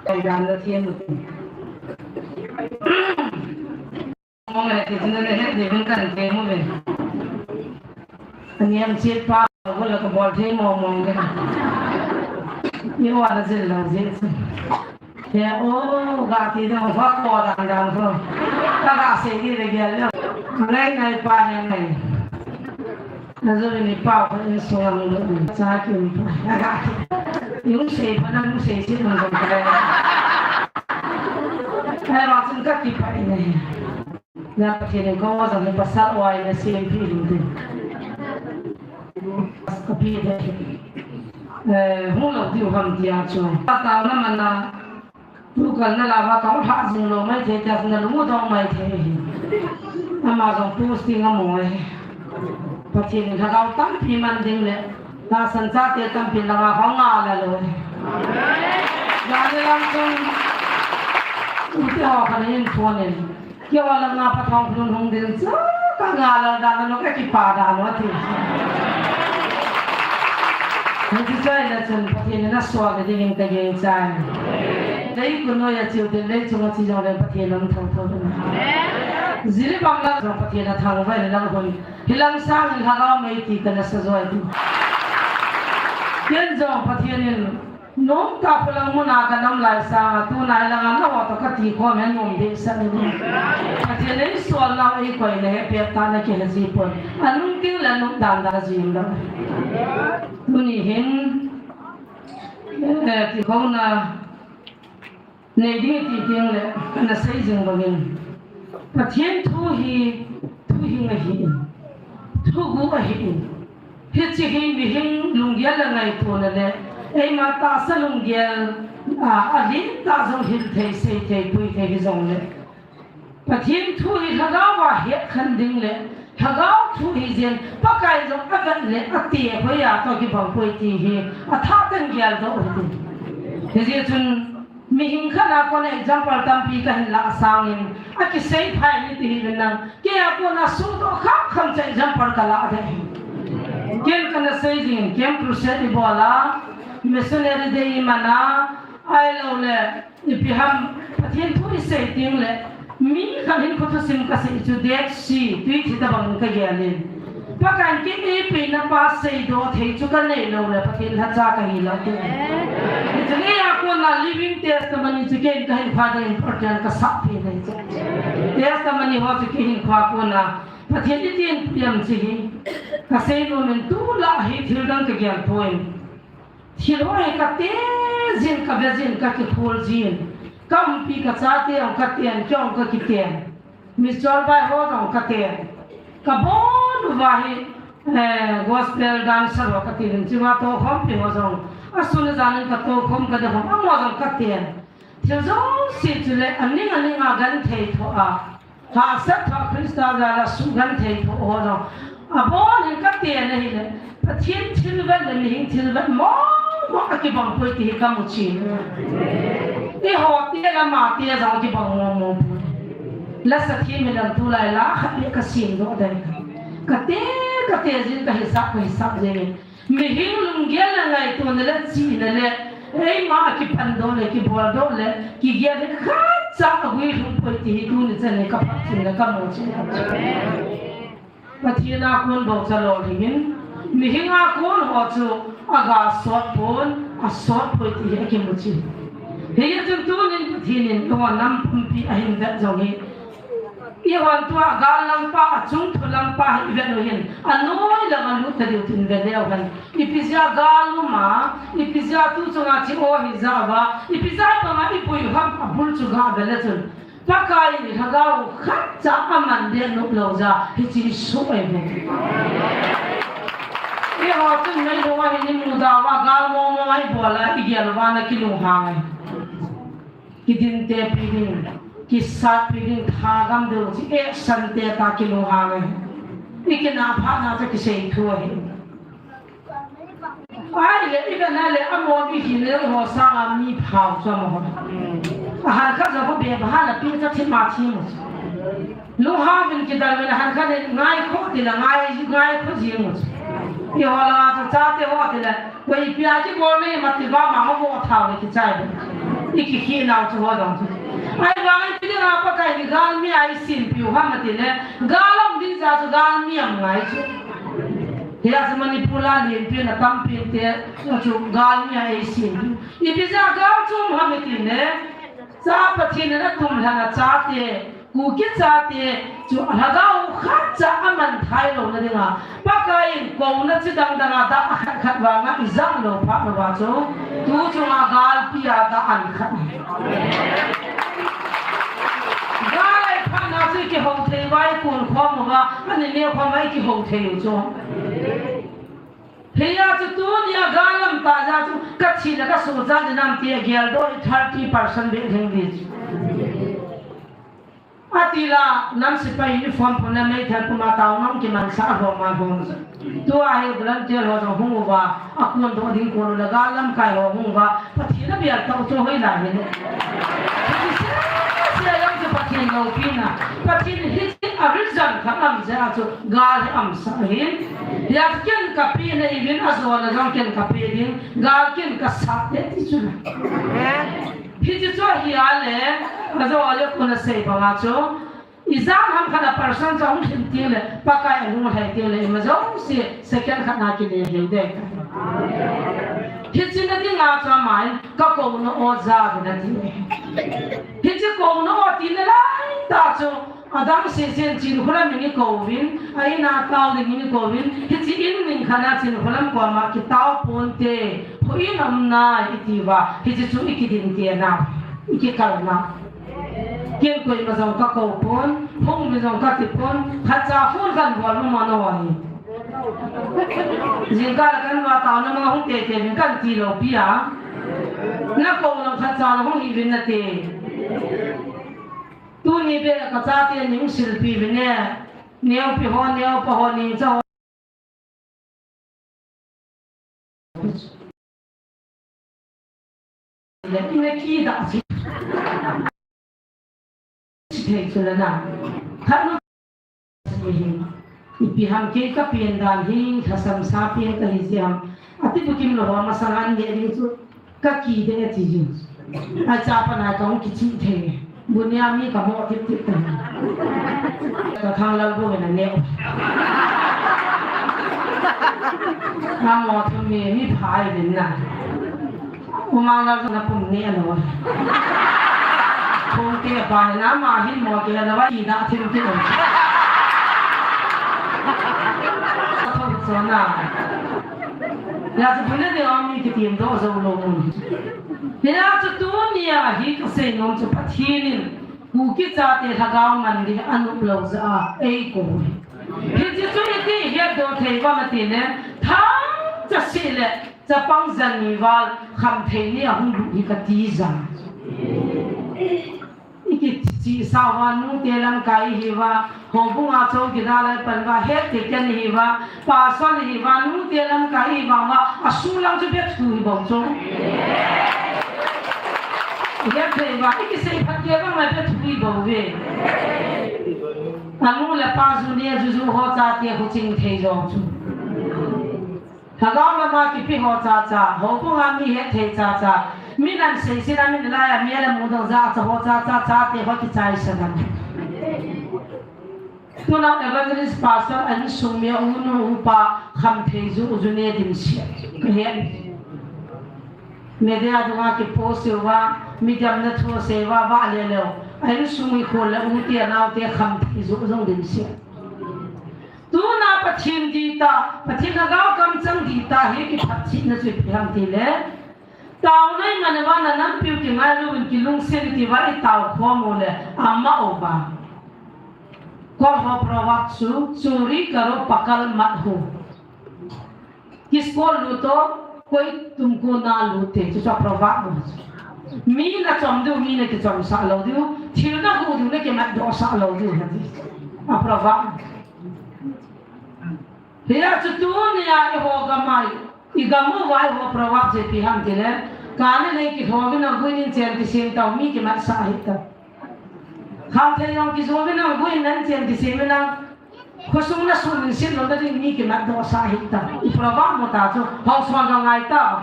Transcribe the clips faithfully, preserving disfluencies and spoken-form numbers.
Kaidan na thiam u ti. Mong le ti chun le het ni hun kan te mu ve. Ani am chet pa ko la ka bol thei mo mo le. Ni wa na jil la jil. He o ga ti dang ho ko dang dang ho. Ka ga sei di le gel le. Ngai ngai pa he ngai. Na zo ni pa ko in so ang lo. Cha ki pa. Yung sei pa na yung sei si mo ko. Ai ra chun ka ki pa ni. Na Pathen in ko jong hi pasal uva in a sempeh in tin. Ka pi de. Eh, hung lou diu ham tia chu. Ka taona man a, tu kal na la va ka hung lha jing lou mai thei tia chu na lung u dong mai thei hi. Ama jong posting a mu e. Pathen in lhagao tampi man ding le. Tahsan chate tampi langa hung a la lou. Jani lam chun, ute ho khan hin phone in. Keiho langa pa thong phun hung ding chu, ka nga la dan lo ka kipa dan lo ti. Hiti chai la chun Pathen in a sual ding in ka gei chai. Lei kun noi a chiu ding lei chunga chi jong le Pathen lam thong thong. Jiribam la jong Pathen a thang vai le lang hun. Hilam sang in lhagao mei ti ka na sa joi ti. Ken jong Pathen in nom ta phulang mun a ka nam lai sang a tuna hilang a na ho to ka ti khom he nom de sa ni. Pathen in sual na ei koi na he pe ta na ke he ji pon. A nung ting la nung dan da ji lo. Tuni hin, eh, ti khong na Nei ding ti ding le, na sei jing bangin. Pathen thu hi, thu hing ahi in. Thuguh ahi in. Hiche hi mihing lunggel le ngaitona le, eima tahsa lunggel, a, a lin tah jong hil thei, sei thei, pui thei hi jong le. Pathen thu hi lhagao a het khen ding le, lhagao thu hi jeng, Pakai jong a vet le, a te hoi a toh kibang poi ti hi, a thah tah in gel doh u hite. Hijeh chun, mihing khat a kon example tampi ka hin lah sangin, a kisei phai ni ti hi ven lang, kei a kon a suhdoh kham kham cha example ka lah ding ahi. Ken ka na sei jing, Camp Crusade i bol a, Missionary Day i man a, ahilou le, Ipi ham, Pathen thu i sei ding le, mi khat hin khuthusim ka sei chu Dead Sea, tui thi tabang ka gel in. Pakai in kei eipui na pa seidoh thei chu ka nei lou le, Pathen lhacha ka hi lou ding. Hichu nge a kon a living testimony chu kei ka hin khua ding important ka sah pi nei chu. Testimony ho chu kei hin khua kon a, Pathen i tin piam chu hi, ka sei nom in tu lah hi thil dang ka gel poi. Thil ho hi ka te jin, ka ve jin, ka kiphul jin. Ka umpi ka chate jong ka ten, kei jong ka kiten. Mi cholvai ho jong ka ten. Ka bon uva hi, eh, gospel dancer ho ka ti ding, chunga toukhompi ho jong. A sun a jan in ka toukhom ka ding ho, amaho jong ka ten. Thil jouse chu le, a ning a ning a genthei thoh a. Hahsat thoh Christa jal a sugenthei thoh ho jong. Abon in ka ten ahile, Pathen thilvet le mihing thilvet mong mong a kibang poi ti hi ka mu chin. Eiho te le ama te jong kibang mong mong poi. La sa thi mi lam tulai la khat le ka sim doh dai ka. Ka te, ka te jin ka hisap, ka hisap jin. Mihing lunggel le ngaitona le chihna le, eima a kipandoh le, kiboldoh le, kigel le khatcha a guilhung poi ti hi tuni chan hi ka phatchomna ka muchin. Pathen a kon bou cha lolhing in, mihing a kon ho chu a ga sot pon, a sot poi ti hi a kimuchin. Hijeh chun tunin Pathen in eiho nam pumpi a hin vet jong hi, Eihon tua gal lampa, achung thu lampa hi i vet u hin, anoi lang a lut ta diu tin ve leu hen. Ipi jeh a gal um a, ipi jeh a tu chunga chi o hi ja uva, ipi jeh a banga i pui u ham a bul chu ga ve le chun. Pakai in i lhagao khatcha a man de nop lou jeh a, hichi suh ei ve. Eiho chun meilhung a hin i mu da uva, gal mong mong a i bol a, i gel uva na kilunghang e. Kidinte pi ding, kisat pi ding, thagam deu chi, eh, sante ta kilunghang e. I kina phat na chu kisei thu ahi. Ahile, i kina le, amo i kile ho sanga mi phao chu amo. Ahan kha ja ho be ba ha la pi cha thi ma thi mo. Lunghang in kidang in ahan kha le ngai kho ti la ngai, ngai kho ji mo. I ho la chu chate ho ti la, koi pia kibol nei ma ti ba ma mo thao le kichai. I kikhi nau chu ho dong chu. Ahivang ipi dinga Pakai in galmi a eisinpiu ham ati le, gal um ding jeh chu galmi um ngai chu. Hia chu Manipur a lenpi na tampi te chu galmi a eisinpiu. Ipi jeh a gal chu um ham ati le, cha Pathen in atum lhon a chate, Kuki chate chu lhagao khatcha aman thei louna dinga, Pakai in kouna chi dang dang a dah akhat khat vanga ijat lou phat louva chu, tu chunga galpi a dah an khat. Gal a iphatna chu ikihou thei uva, ikon khom uva, ani neo khom uva ikihou thei u chu. Hia chu tunia gal um ta jeh chu kathi le kasoh jat dinam tia geldoh thirty percent beh lhing di chu. Ati la, nam sepai uniform pum le meithal puma taona hung kimansah ho ma ho. Tua hi volunteer ho jong hung uva, akondoh ding kon u le gal lamkai ho hung uva, Pathen abel tau chu hoilai hile. Hiche sese jong chu Pathen loupina. Pathen hiche a reason khat um jeh a chu gal hi umsah ahin. Hia ken kape nahiuvin, ajona jong ken kape ding, gal ken kasat ding ti chu. Hiche chu ahi a le, ajo a le kona sei banga chu, ijat ham khat a person chu ahung lhin teng le, Pakai ahung lhai teng le, ima jouse second khat na kile hel ding. Hiche na dinga chu amahin, kakouna o ja uvin ati. Hiche kouna o tina laitah chu, adang sesen Chinkholam in ikouvin, a in a tao ding in ikouvin, hiche in min khat a Chinkholam koma kitao ponte, houin aum nai iti uva, hiche chu ikidin tena, ikikalna. Ken koima jong kakou pon, hung mi jong kati pon, khatcha phone kan bol mama nahi. Jingkah a kan va taona ma hung tete vin kan ti lou pi a. Nakou lang khatcha lang hung hi vin nate. Tuni beh a kachate ning silpi vin e. Neopi ho, neopa ho, ningcha ho. Le, ina kidah chi. Chi thei chu la na. Khat nu hi. Ipi ham kei kapen dan hi, lhasam sa pen kahi jeh ham. Ati bukim lou ho masang an neh ding chu. Kakideh e ti jing. Achapa na kahung kichih thei. Bunia mi kamoh tip tip ta. Ka Thanglal bou na neo. Amo thum mi, mi phai din na. U Manglal na pum ne lou. Pum te pa na ma hin mo ke lou va i da thim ti lou. Thum so na. Ya chu bun le de mi kitim doh jou lou mun. Hia chu tunia hi kasei nom chu Pathen in Kuki chate lhagao man ding anop lou jeh a eikou e. Hiche chu iti hetdoh thei uvam ati le, thangcha seh le chapang jan ni val khamthei ni ahung lut hi kati jang. Ikichihsah uva, nute lamkai ihiuva, houbung a chowkidar lai pan uva, head deacon ihiuva, pastor ihiuva, nute lamkai ihiuva, asung lang chu bethu hi bou chu. Hetthei uva, ikisei phat kei vang lai bethu hi bou ve. Anu le pa ju ni a juju ho chate khuching thei jong chu. Lhagao lama kipe ho chacha, houbung a mi hetthei chacha, mi nan seisin a mi nalai a mi ala mudong jacha ho chacha, chate ho kichaisan a. Tuna evangelist pastor a insung mi a unu upa khamthei ju, ju ne dimset. Kahen. Media dunga kipost uva, mi damna thu sei uva, vale leu. A insung mi khol le u te nao te khamthei ju jong dimset. Tuna Pathen ding tah, Pathen lhagao kamchang ding tah hi kiphatchihna chu ipi ham ti le. Taona iman uva na nampiu kingailou in kilungset in iti uva itao khom u le ama uva. Kol ho proverb chu, chori karo pakal mat ho. किसको लूटो, कोई तुमको ना लूटे, chu chu proverb mo. Mi na chom diu, mi na kichomsah lou diu, thil na gu diu, na kimatdohsah lou diu, na ti. A proverb. Hia chu tunia eiho gam a, igam uva eiho proverb chu ipi ham ti le, kani nei kilhou vin a guin in chen kisem tau, mi kimatsah hih tau. Khamthei jong kijo vin a guin in chen kisem vin a, khosung na sun in sin lou na ding mi kimatdohsah hih tau. I proverb mo ta chu, housuan ka ngai tau.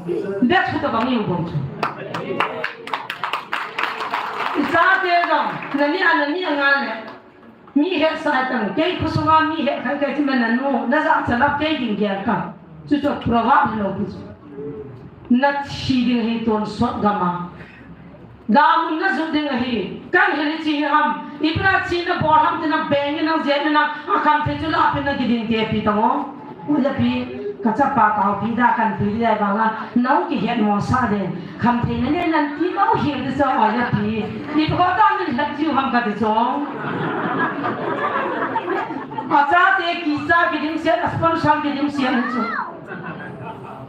Bek chu tabang i um bou chu. I chate jong, nani a, nani a ngal le. Mi hetsah tang, kei khosunga mi het khan kei chu ma nanu, na jachat lap kei ding gel ka. Chu chu proverb hilou pi chu. Na thi ding hi tonsot gam a. Damun na jot ding ahi. Kan hil hi chi hi ham. Ipi a chi na bol ham ti na beng in nang jet in nang a khamthei chu la pi na kiding te pi tang o. Ui, a pi, ka chapa ka pi da kan pi da vang a, nau kihet mo sa de. Khamthei na ne nan ti nau hil di sa, ui, a pi. Ipi ko ta min het jiu ham ka ti chu. A chate kicha kidim siat, a sponsor kidim siat chu.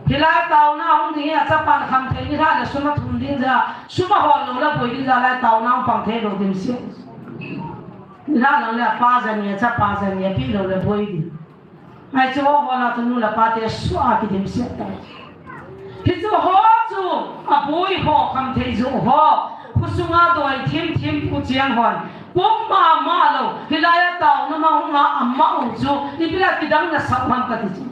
Hilai taona hung ding a chapan khamthei ni ha le sum a thum ding ja, sum a hol lou la boi ding ja lai taona hung pang thei lou dim siat. Ni ha lang le pa ja ni, chapa ja ni, pi lou le boi ding. Ai chu ho ho na chu nu le pa te sua kidim siat tai. Hichu ho chu aboi ho, khamthei joh ho, khosunga doi thim thim pu chiang hon. Pum ma ma lou, hilai a taona ma hung a ama u chu, ipi a kidang na sa ham ka ti chu.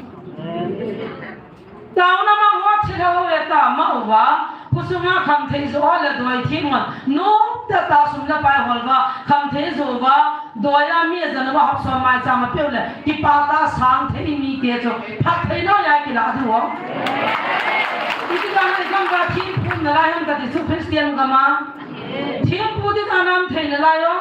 Taona ma ho thil ho e ta ma uva, khosunga khamthei joh le doi thim ma, nom ta ta sum le pai hol va, khamthei joh va, doi a mi a jan va hop som mai cha ma peu le, kipa ta sang thei mi te chu, phat thei no ya kila du o. Iti ka na kam va thim phun na lai ham ka ti chu Christian gam a. Thim pu ti ka nam thei na lai o.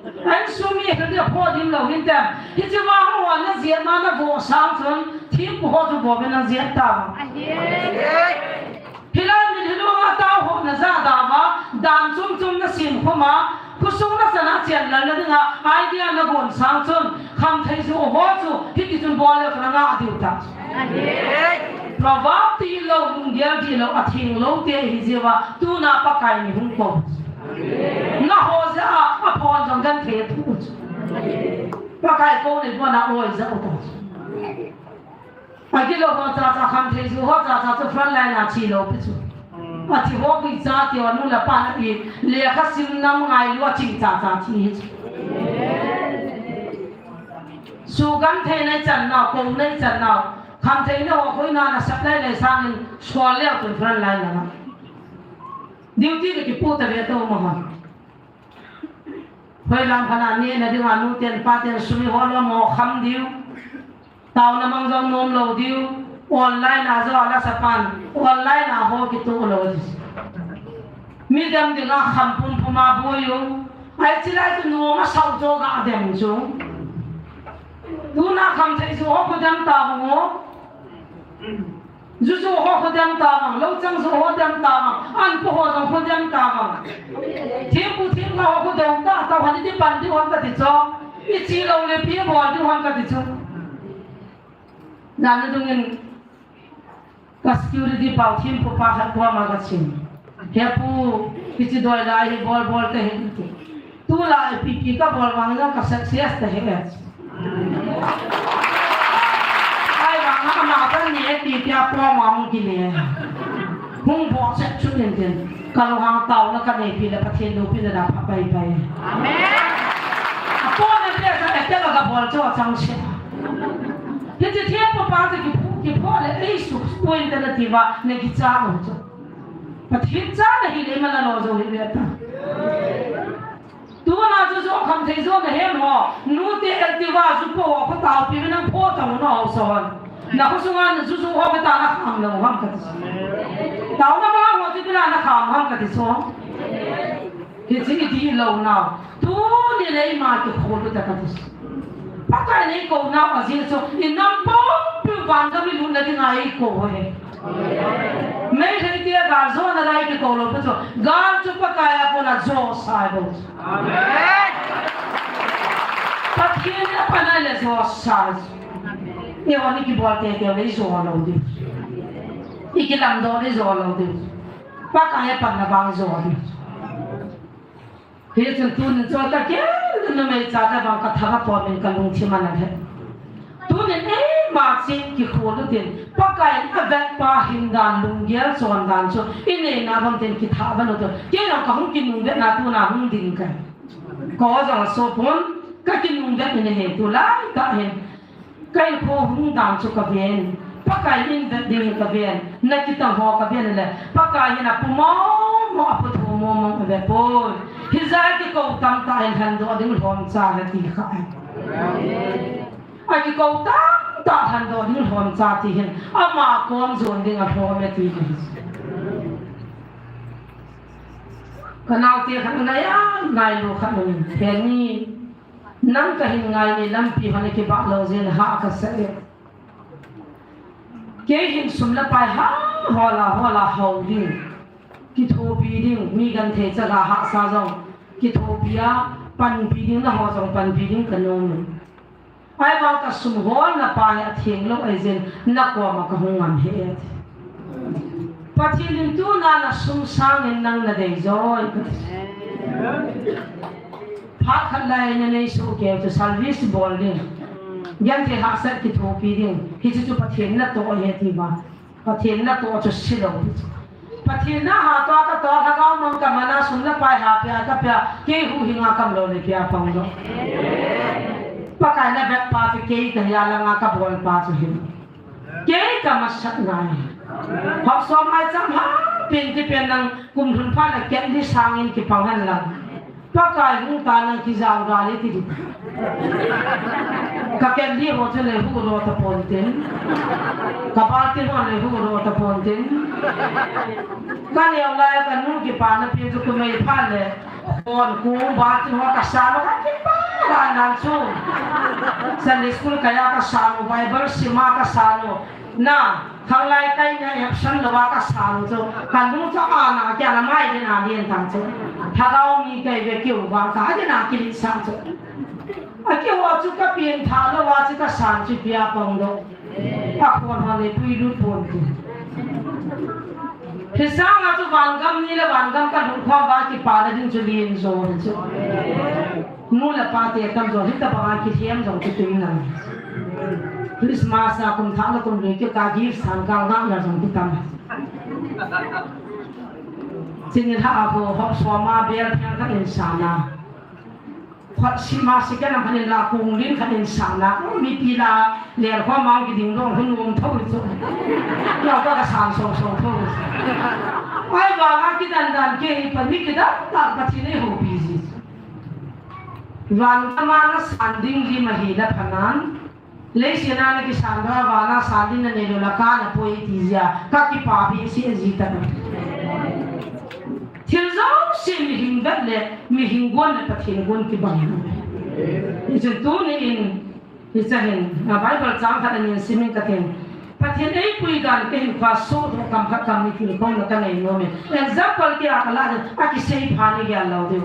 An sumi ka dia pho dim lou hin tem. Hichi wa ho na zia ma na vo sang chun, thim pu ho chu vo ve na zia ta. Hilai min hilou nga ta ho na za da va, dan chum chum na sim khoma, khosung na sana chian lal na dinga, idea na gon sang chun, khamthei joh ho chu, hiti chun bol le na nga diu ta. Proverb ti lou, lunggel ti lou, a theng lou te hi jeh va, tuna Pakai ni hung ko. Na ho ja a, a phon jong gan the thu. Pakai ko ni bo na oi ja u ta. A kilou ho cha cha khamthei joh ho cha cha chu front line a thi lou pi chu. A thi ho pi cha ti o nu le pa na pi, lekha sim nam ngai lou a ching cha cha thi hi chu. Sukan thei nei chan nau, ko nei chan nau. Khamthei na ho koi na na sap lai lai sang in sol leu tun front line na. Duty ka kipu ta ve to ma ha. Hoi lang khana ni na ding a nu ten pa ten sumi ho lo mo kham diu. Taona mang jong nom lou diu. Online a jo la sapan. Online a ho kitu lou diu. Mi dem ding a kham pum pum a boi u. Ai chi lai tu nom a sau jo ga dem chu. Tuna khamthei joh ho ko dem ta ho. Ju joh ho ko dem ta mang, lou chang joh ho dem ta mang, an pu ho jong ko dem ta mang. Thim pu thim nga ho ko dem ta, ta han ti pan ti hon ka ti chu. I chi lou le pi bol ti hon ka ti chu. Jan na dung in ka security pau thim pu pa khat ko ma ka chin. He pu, hichi doi lai hi bol bol te hin ti. Tu lai pi pi ka bol vang jong ka success ta he. Ai vang ama ta ni e ti ti a po ma hung ki ne. Hung bo se chu nin tin. Ka lo hang tao na ka nei pi le Pathen lo pi le na pha pai pai. Amen. A po na pe sa e te ka bol cho chang se. Hichi thim pu pa te ki phu, ki phu le ei su point na ti va ne ki cha lo cho. Pathen cha na hi le ma na lo jo hi le ta. Tuna chu chu khamthei joh na hem ho, nu te el ti va chu po ho, ko tao pi nang po tao no ho son. Na khosunga na chu chu ho ka ta na kham lou ham ka ti. Tao na ma ho ti na na kham ham ka ti so. Hichi i ti lou na. Tuni nei ma ki kho lu ta ka ti. Pakai nei ko na pa ji chu i nam po pi van ka mi lu na ti ngai ko he. Meitei te gal jo na lai kikou lou pi chu, gal chu Pakai a kona jo sai bou. Amen. Pathen a pan a le jo sai. Eiho ni kibol teitei le i jo lou diu. I kilamdoh le i jo lou diu. Pakai a pan a vang jo diu. Hichun tunin chu ka kel numei cha ka vang ka thanga pom in ka lungthim ana he. Tunin eima chi kikhol utin, Pakai in avetpa hindan lunggel chondan chu i neina bang tin kitha vat utin. Kei jong ka hung kinungvetna tuna hung ding kai. Ko jong so pon ka kinungvet in he tulai ka hin. Ka hinkho hung dan chu ka ven, Pakai in vet ding ka ven, Na kitang ho ka ven le, Pakai hin apu mong mong, apu thu mong mong ave poi. Hijeh a kikou tamtah hin lhendoh ding lhomcha ahi ti kha e. Akikou tamtah lhendoh ding lhomcha ti hin, ama kom jon ding alhom e ti hin. Ka naote khat na ya, nailu khat na min. Heni, nang kahin ngai ni lampi hon kibah lou jeh in ha kasa e. Kei hin sum le pai ha, hola, hola, hou ding. Kithopi ding, mi genthei chaga hahsa jong. Kithopi a, panpi ding, naho jong panpi ding kanom e. Ahivang kasum holna pa hi atheng lou ahi jeh in, nakoma kahung ngam hih e. Pathen in tuna nasum sangin nang nadei joi. Phat khat lai nanei soh keu chu service bol ding. Genthei hahsat kithopi ding. Hiche chu Pathen natoh ahi ti va. Pathen natoh chu silou. Pathen na hatoh katoh, lhagao mang kamana, sum le pai hapia kapia, kei huhhinga kamlou le pia pang lou. Pakai na vetpa chu kei kahi a langa kabol pa chu hin. Kei kamasat ngai. Hop som mai cham ha, pin ti pen nang kum lhun phat le ket li sangin kipang hen lang. Pakai hung ta nang kijao gal e ti di. Ka ket li ho chu le hu ro ta pon tin. Ka baltin ho le hu ro ta pon tin. Ka neo lai ka nu kipa na pi chu kumei phat le. Kon ku baltin ho ka sa no ka kipa la nan chu. Sunday school kaya ka sa no, Bible sima ka sa no. Na, khanglai kai na action lou va ka sa lou chu. Ka lung chu ana kia na mai le na lien ta chu. Lhagao mi kai ve kiu va ka le na kilit sa chu. Akiho chu ka pin tha lou va chu ka san chu pia pang lou. Akhon ha le pui lut pon chu. Hisanga chu vangam ni le vangam ka lung khom va kipa le ding chu lien jo chu. Nu le pa te tam jo, hitabanga kithem jong kitui nang. Christmas a kum thah le kum lui kikah gift san kal ngah na jong kitam. Chini lha a ho hop som a bel pheng khat in san a. Khut sima si kena khat in la kung lin khat in san a. Mipi la ler khom a kiding dong hun um tho chu. Kei ka san song song tho. Ahivanga kidan dan kei hi pa mi kidan dan Pathen in eiho pi ji. Vangam a na san ding lim ahi la phanan. Leiset a na kisan doh a vana san ding na nei lou la ka na poi ti jeh a ka kipa behseh ji ta. Thil jouse mihem vet le mihem gon le Pathen gon kibang. Hichun tuni in, hiche hin, a Bible chang khat ahin simin katin. Pathen eipui dan kahin khoh soh doh kam khat kam ni thil khom na kanei nom e. Example kei a kala ding, akisei pha ni gel lou diu.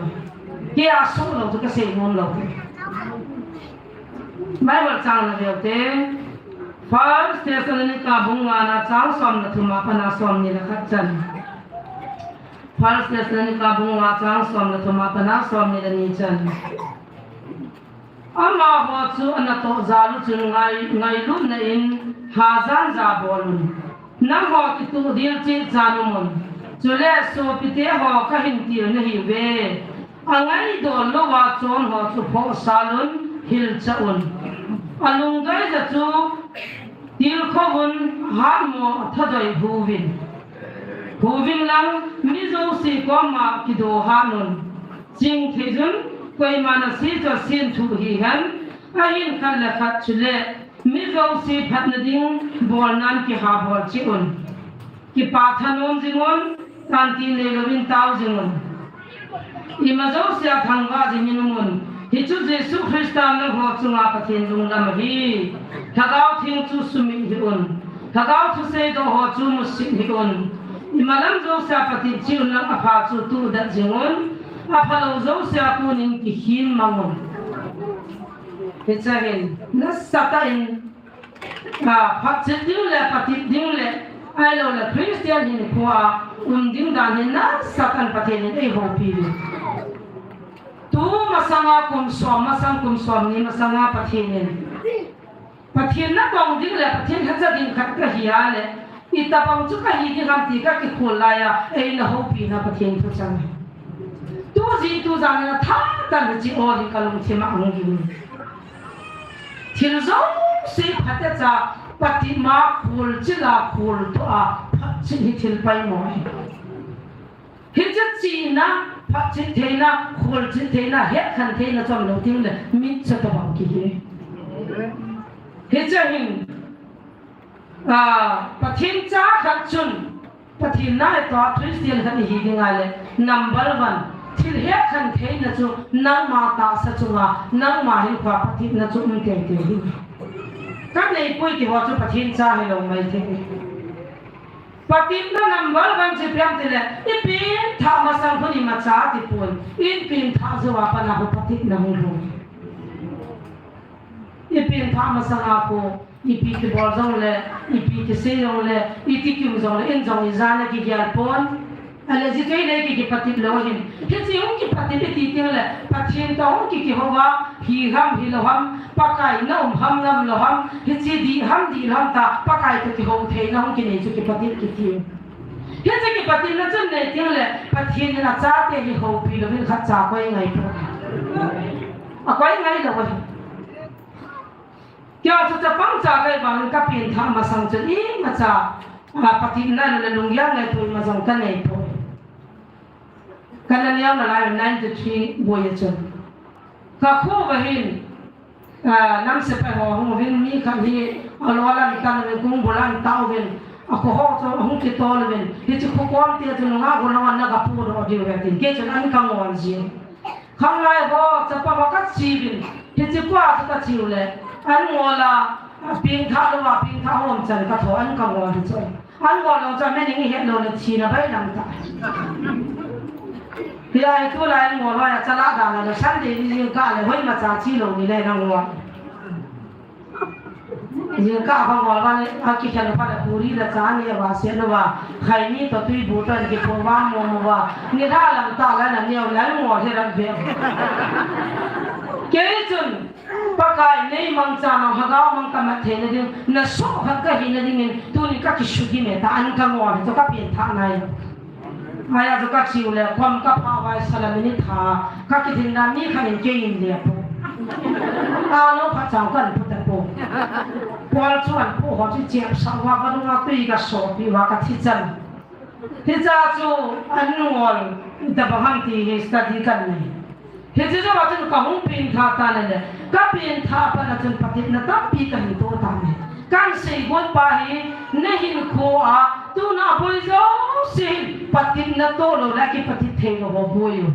Kei a soh lou chu kasei nom lou diu. Bible chang na veu te. First Thessalonica bung nga na chang som le thum a pat a som ni le khat chan. First Thessalonica bung nga chang som le thum a pat a som ni le ni chan. Amaho chu anatoh jal u chun ngai, ngailutna in hajan ja bol un. Nangho kituhdil cheh chan um un. Chule sopite ho kahin til nahiuve. Angaidol louva chon ho chu phohsal un, hilchah un. Alungdoija chu tilkhou un, hatmo athadoi huvin. Huvin lang, mi jouse koma kidohat un. Chingtheijun, koiman ase chu asen thuh hihen, ahin khat le khat chule, mi jouse phatna ding bolnan kihabol cheh un. Kipah thanom jing un, kanti neilouvin tao jing un. Ima jousea thangvah jingin um un. Hichu Jesu Christa nangho chunga Pathen lunglam ahi. Lhagao Theng chu sumil hih un. Lhagao thusei doh ho chu musit hih un. Imalam jousea patep cheh un lang apha chu tuhdet jing un. Aphalou jousea konin kikhin mang un. Hiche hin, nasatah in, a, phatchet ding le, patep ding le, ahilou le Christian hinkhoa um ding dan hi nasatah in Pathen in eihoupi uve. Tu masanga kum som, masang kum som ni masanga Pathen in Pathen natong ding le Pathen lhacha ding khat kahi a le, itobang chu kahi ding ham ti kakikhol laiya, eina houpina Pathen thuchang. Tujing tujan in athah tah in hiche aw hi kalungthim a ahung gim. Thil jouse phatecha, Pathen ma kholchil a kholtoh a phatchil hi thil poimo ahi. Hiche chihna, phatchil theina, kholchil theina, hetkhen theina chom lou tengle mitcho tobang kihi. Hiche hin, ah, Pathen cha khat chun, Pathen natoh Christian khat ihi ding ahile, number one, thil hetkhen theina chu nangma tahsa chunga, nangma hinkhoa phatepna chu um teitei hi. Kaneipoi ti ho chu Pathen cha hilou maithei. Phatepna number one chu ipi ham tile, ipenthah masang khun imacha atipon, ipenthah jouva pat a khu phatepna hung lhung. Ipenthah masanga khu, ipi kibol jongle, ipi kisei jongle, iti kium jongle, in jong ijat a kigel pon. Ahile jitei le ki, kipatep lou hin. Hiche hung kipatep iti tengle, Pathen toh hung ki, kihouva, hi ham, hilou ham, Pakai na um ham, na umlou ham, hiche dih ham, dihlou ham tia, Pakai toh kihou theina hung kinei chu kipatep kiti. Hiche kipatepna chun nei tengle, Pathen in achate hi houpi louvin khatcha akoi ngai poi. Akoi ngai lou ahi. Keiho chu chapang cha kahi vangin kapenthah masang chun imacha, ah, phatepna le lunggel ngaito ima jong kanei poi. Kana neo nalai ninety-three boi a chun. Kakho uva hin, ah, nam sepai ho hung uvin mi khat hi alol ahin tan uvin, kong bul ahin tah uvin, akho ho chu ahung kitol uvin, hiche kho kom te chu nungah golhang a ana kapodoh diu ve tin. Kei chun an kangol jin. Khanglai ho, chapa ho kache uvin, hiche pa chu kache u le, an ngol a, a pengthah louva, pengthah hom chan katho, an kangol hi chu. An ngol lou chu, meaning ihet lou le, thina bailam tah. Hia hi tulai an ngol ho, a chala dan a le, Sunday ni jingkah le, hoimacha che lou ni le, na ngol. Jingkah khangol uva le, akikhel phat le puri le cha neh uva, se uva, khaini toh tui bu toh in kiphun uva, mom uva, nilhah lam tah le na neo le, ngol hi rat ve. Kei chun, Pakai nei mangcha nau, lhagao mang kamat theina ding, nasoh khat kahina dingin, tunin kakisugim e tia, an kangol hi chu kapenthah nai. Ahia chu kache u le, kom kaphah uva, sala minute tha, kakithin dan ni khat in kei in le po. Ano phat chang kan pu ta po. Pol chu an pu ho chu chep sa uva, kalunga tui kasopi uva, kathi chan. Hicha chu an ngol, itabang ham ti hi study kan nei. Hiche jou a chun kahung penthah tan ahile, kapenthah pat a chun patepna tampi kahin toh tan ahi. Kahin seigot pa hi, nahinkho a, tuna aboi jouse hin patepna toh lou le kipatep thei lou ho boi u.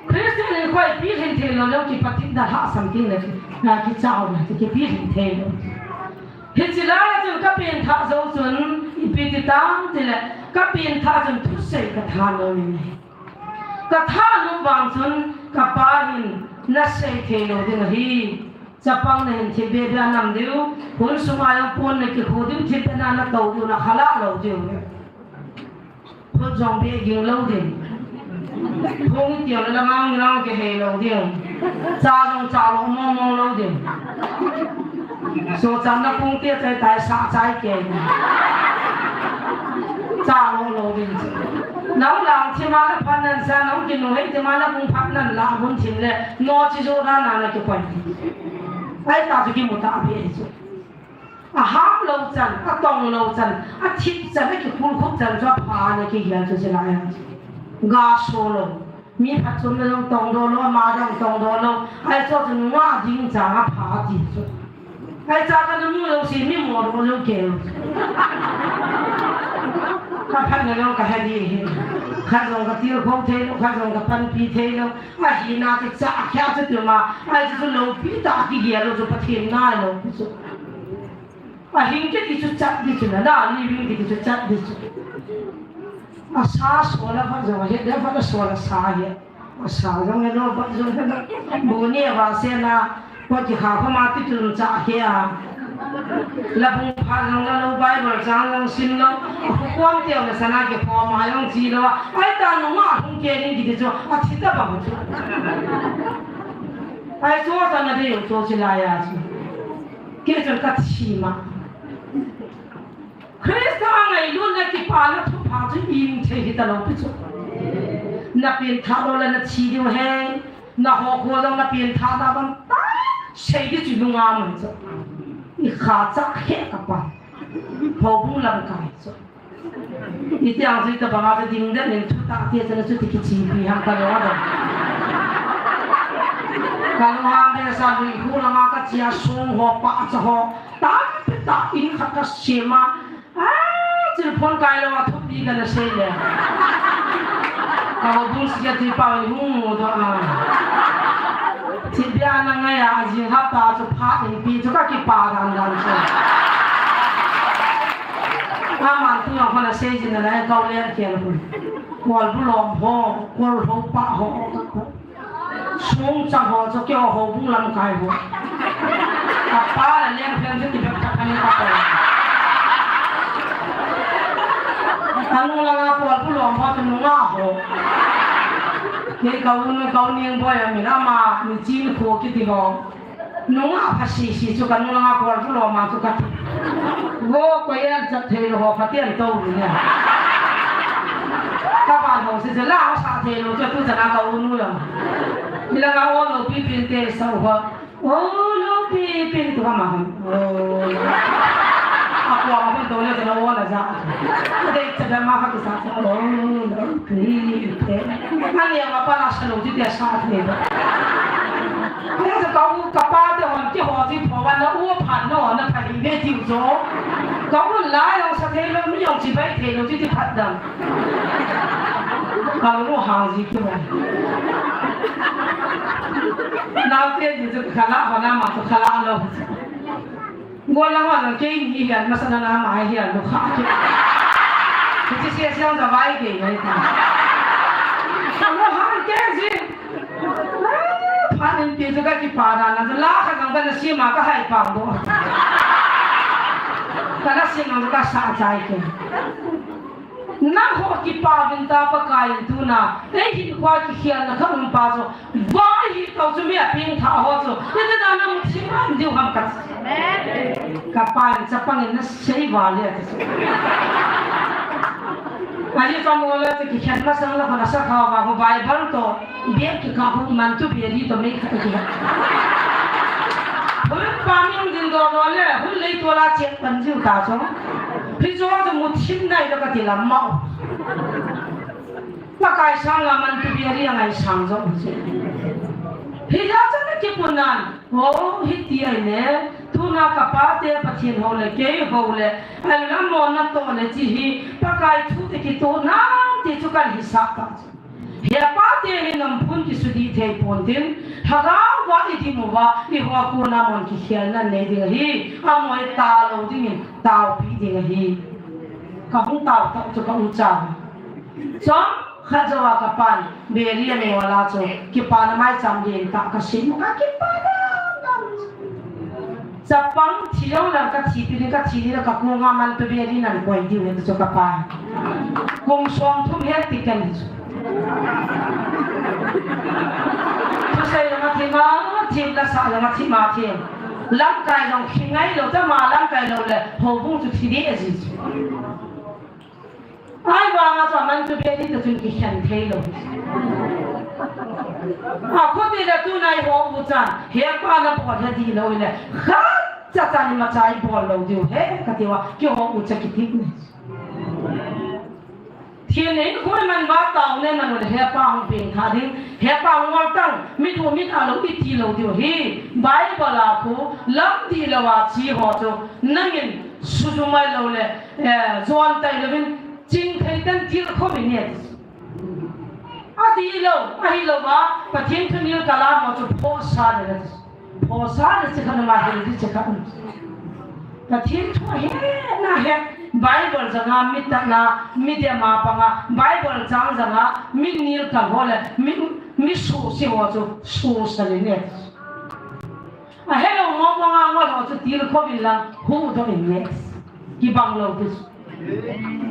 Christian hinkho a ipi hin thei lou le kipatepna lhahsam tengle, na kichah u le, kipi hin thei lou. Hiche lai a chun kapenthah jou chun, ipi ti tam tile, kapenthah chun thusei kathat lou in ahi. Kathat nung vang chun kapa hin nasei thei lou ding ahi. Chapang nahin thipbeh beh a nam diu, hun sunga jong pon nakikhu diu, thipbeh na natou diu, nakhalah lou diu. Khut jong beh ging lou ding. Phung tiu le langang lang kihei lou ding. Cha jong cha lou mong mong lou ding. Sochan na pung tia chai tai sa chai ke. Cha lou lou ding. Nang lang thima le phat nan sa, nang kinu hei thima le pung phat nan la mun thim le, no chi jo na na na kipoi. Ai ta chu kimu ta beh chu. Aham lou chan, atong lou chan, athip chan, akikhul khup chan chu apha na kigel chu chilai a. Ga so lou. Mi phatchomna jong tongdoh lou, ama jong tongdoh lou. Ahi chu chu nungah ding chang apha ti chu. Ahi chu kana mu lou si mi mo lou lou keu. Kaphatna jong kahe di hi. Khat jong katilkhou thei lou, khat jong kapanpi thei lou. Ahina chu cha khia chu tuma. Ahi chu chu loupi tah kigel lou chu Pathen nai lou chu. Ahing kiti chu chat di chu na, na living kiti chu chat di chu. Asa so la phat jong he, da phat so la sa he. Asa jong he lo, phat jong he lo. Bu ni va se na, ko ki kha ko ma ti tu cha he a. La bu pha jong la lo, Bible chang jong sim lo. Ko kom te na sa na ke ko ma jong chi lo. Ai ta no ma hung ke ni kiti chu, a thi ta ba chu. Ai chu ta na de yo chu chi la ya chu. Kei chun kathi ma. Christa a ngailutna kipana thupha chu im thei hita lou pi chu. Na penthah lou le na thi diu ahi. Na ho kho jong na penthah na bang tai. Sei di chu nunga mai chu. I kha cha khe ka pa. Houbung lamkai chu. Iti ang chu tabang a ding den in thu ta ti chu na chu ti kichi pi hang ka lo da. Ka lo ha be sa lui hu lama ka chia sung ho pa cha ho. Tampi tah in khat ka sem a. Ah, thil phone kai lou a thupi ka na sei le. Ka houbung secretary pa in hung mu doh a. Thil bia na ngai a, jing hapta chu phat in pi chu ka kipa dan dan chu. Aman tu jong kona sei jin na lai kau le kel hun. Kolbu lom ho, Kolhou pa ho. Sung chang ho chu keiho houbung lamkai ho. Ka pa la leng phen chu ti bep ta kani ka pa. Ka nung langa Kolbu lom ho chu nunga ho. Kei ka u nu ka u Ningboi a min ama mi chin kho kiti ho. Nunga pha sisi chu ka nung langa Kolbu lom a chu ka ti. Wo ko yan chat thei lou ho Pathen tou ni. Ka ban ho si chu la sa thei lou chu tu chana ka u nu jong. Ni langa o lou pi pin te sa u ho. O lou pi pin tu ma ho. O. A ko ma to le na o la ja. Dei cha da ma ka sa sa. O lou pi pin. Ani ma pa la sa lou ji te sa thei lou. Ni sa ka u ka pa te hon ki ho ji pho wa na u phan no na pha hi ve ji jo. Ka u la jong sa thei lou mi jong chi bai thei lou ji ti phat dam. Ka lu hang ji ki wa. Nau te ji ju ka la ho na ma to ka la lo. Go la ho na ke ni hi an ma sa na na ma hi an lu kha ki. Ki si si ang ka bai ke ni ta. Ka lu hang ke ji. Phan in pi chu ka kipa na na chu la kha jong ka na sima ka hai pa bo. Ka na sima ka sa chai ke. Nangho kipa vin ta Pakai in tuna. Ei hi kwa ki khian na kha um pa chu. Vai hi tau chu mi a ping tha ho chu. Ni ta na mu thim am diu ham ka. Amen. Ka pa in chapang in na sei va le ti chu. Ahi chamo le chu kikhen masang la kona sa kha va ho Bible to bek kikah hu mantu beri to mei khat kikah. Hun pa min din do do le hun lei to la chek pan jiu ta chu. Phi jo chu mu thim nai lo kati lam mau. Pakai sang la mantu beri a ngai sang jo chu. Phi ja chu na kipun nan. O, hiti ahi le, tuna ka pa te Pathen ho le, kei ho le, ahi le mo na to le chi hi, Pakai thu te kitoh nan ti chu kan hisap ta. He pa te hi nam phun kisudih thei pon tin, lhagao va i dim uva, i ho a kona mon kikhel nan nei ding ahi, a moi ta lo ding in, taopi ding ahi. Ka hung tao tao chu ka u cha. Chom khat jo a ka pan, beri a neo la chu, kipa na mai cham din ta ka sim, ka kipa na. Chapang thi jong lang ka thi pi ni ka thi ni la ka ku nga man pe beri nan koi diu ni chu ka pa. Kum som thum he ti kan ni chu. Thusei la ma thi ma, thi la sa la ma thi ma thi. Lamkai jong khi ngai lo, ta ma lamkai lo le, houbung chu thi di a ji chu. Ahivanga chu aman tu beri ta chun kikhen thei lou. A khuti le tunai ho u chan, he pa na bol he di lou le. Khat cha cha ni ma chai bol lou diu he, ka tiwa, keiho u cha kiti ni. Thil in khui man va tao ne man le he pa hung peng tha ding, he pa hung wal tang, mit hu mit a lou i ti lou diu hi. Bible a khu, lam di lou a chi ho chu, nangin suzu mai lou le, eh, zuan tai louvin, ching thei ten til khom in e. A ti lou, ahi lou va, Pathen thu nil kalam ho chu phosa le le. Phosa le chi khan ma hil di chi khan. Pathen thu he na he, Bible janga mi ta na, mi de ma pa nga, Bible jang janga, mi nil ka ho le, mi, mi su si ho chu, su sa le ne. A hello mo mo nga ngol ho chu til khom in lang hu doh in ne. Kibang lou tu.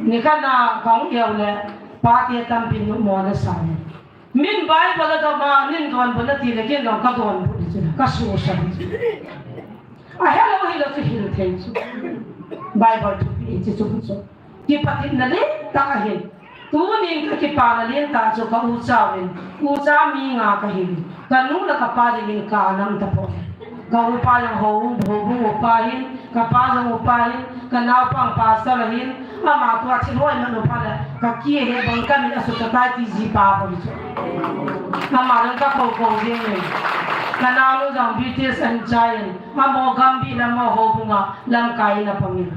Ni ka na kong yau le pa te tam pin nu mo na sa ne. Min Bible a dom a nin donbut na ti le ken jong ka donbut di chu ka su sa di chu. A hello hi lo chu hil thei chu. Bible thupi chu chu chu. Kipatitna lentah ahin. Tunin ka kipana lentah chu ka ucha uvin, ucha mi nga ka hin, ka nu le ka pa dingin ka nam tapoi. Ka upa jong hou, houbung upa ahin, ka pa jong upa ahin, ka naopa pastor ahin, ama tua thil hoi man upa le, ka kihe bang kamin asuh tatai ti jipa bou chu. Ama jong ka kou kou jeng in. Ka naonu jong B T S ahin chai in, amaho gambi le amaho houbunga lamkai in apang in.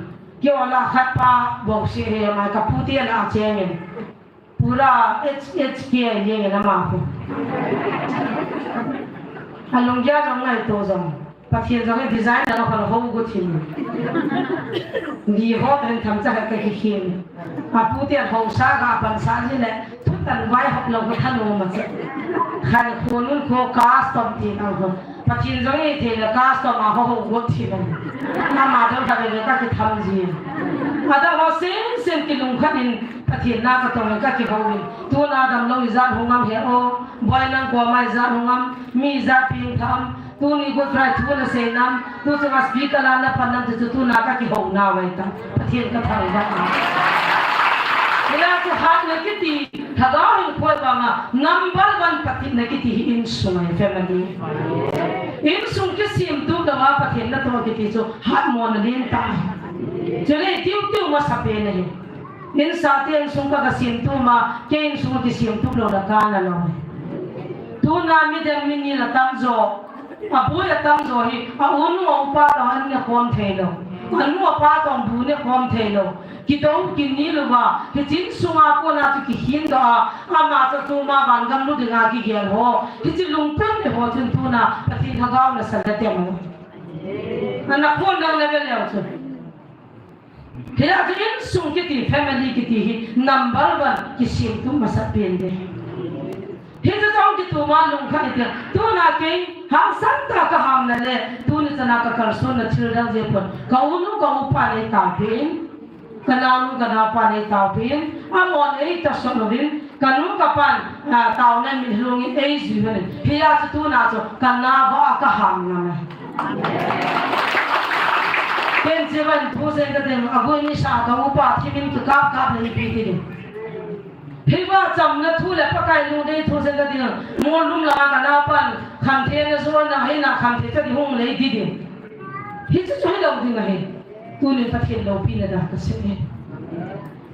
Kei ola khat pa bou si he mai ka pu te la cheng in. Pura H H K a jeng in ama pu. Alunggel jong ngaito jong. Pathen jong design na hon hou gu thin. Ni ho ten tham cha ka ki khin. Apu te hou sa ga pan sa ni le. Thutan vai hop lo ko thanu ma cha. Khan khonun ko custom ti na ho. Pathen jong ithei le custom a ho ho gu thin. Ama jong ka le ka ki tham ji. Ada ho sen sen ki lung khat in Pathen na ka tong ka ki hou in. Tuna damlou ijat hung am he o. Boi nang ko mai ijat hung am. Mi ijat ping tham. Tuni Good Friday thu na sei nam, tu chunga speaker la na pan nam chu tuna ka ki hou na vai ta. Pathen ka thangvah a. Ila chu hatna kiti, Lhagao Hinkho vanga, number one patna kiti hi insung ahi, family. Insung kisemtup lou a Pathen natoh kiti chu hatmona len tah. Chule tiu tiu masapen ahi. Insung te insung ka, ka semtup ma, kei insung kisemtup lou le kana lou. Tuna midang minil atam jo, aboi atam jo hi, a unu a upa toh ahin ne khom thei lou. Anu apa toh bu ne khom thei lou. Kidou kinil uva, hiche insung a kona chu kihin doh a, ama chu tuma vangam lut dinga kigel ho. Hiche lungput le ho chun tuna, Pathen Lhagao na sa le tem ho. Ana khon dang le ve leu chu. Hia chu insung kiti, family kiti hi number one kisemtup masapen ding. Hichu chong kitu ma lungkhat iti. Tuna kei hangsan tah a ka hamna le, tuni chana ka kalsonna thil dang jeh pon. Ka unu ka upa nei taopeh in, ka naonu ka naopa nei taopeh in, amahon ei tahsan uvin, Ka nu ka pan, a, taona min lungin ei jui uve. Hia chu tuna chu ka na va ka ham ngam e. Ken che van thu sen ka ding, a gui ni sa ka upa thimin ka kap kap le ipi ti ding. Hiva chamna thu le Pakai lungdei thu sen ka ding, mol lum la ka na pan, khamthei na zuan na, hei na khamthei cha di hung lei ti ding. Hichu chu hilou ding ahi. Tunin Pathen loupina da ka sei e.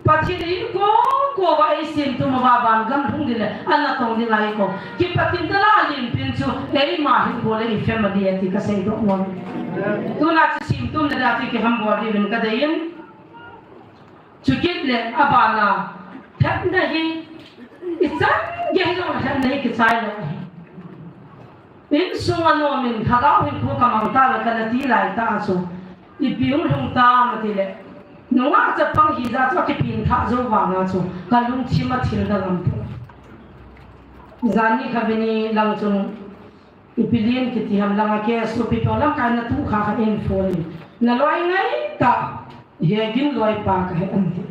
Pathen in kong kong va ei semtup ma va vangam lhung ding le, ana tong ding ahi ko. Kipatin da la lim pin chu, eima hin bol le i family ati ka seidoh nom. Tuna chu semtup na da chu kihambol diuvin ka deiyin. Chukit le abana, lhepna hi, ichan gei jong lhepna hi kichai lou ahi. Insung a nom in, Lhagao Hinkho ka mang tauve kana ti lai tah chu, ipi hung lhung tam ati le, nungah chapang hijat chu akipin thah jou vanga chu, ka lungthim a thil dang aum poi. Jan ni kha ve ni lang chun, ipi lien kiti ham langa ke su pi pong lamkai na tu kha kha in phone in. Na loi ngai tah, Hegin loipa ka hi an ti.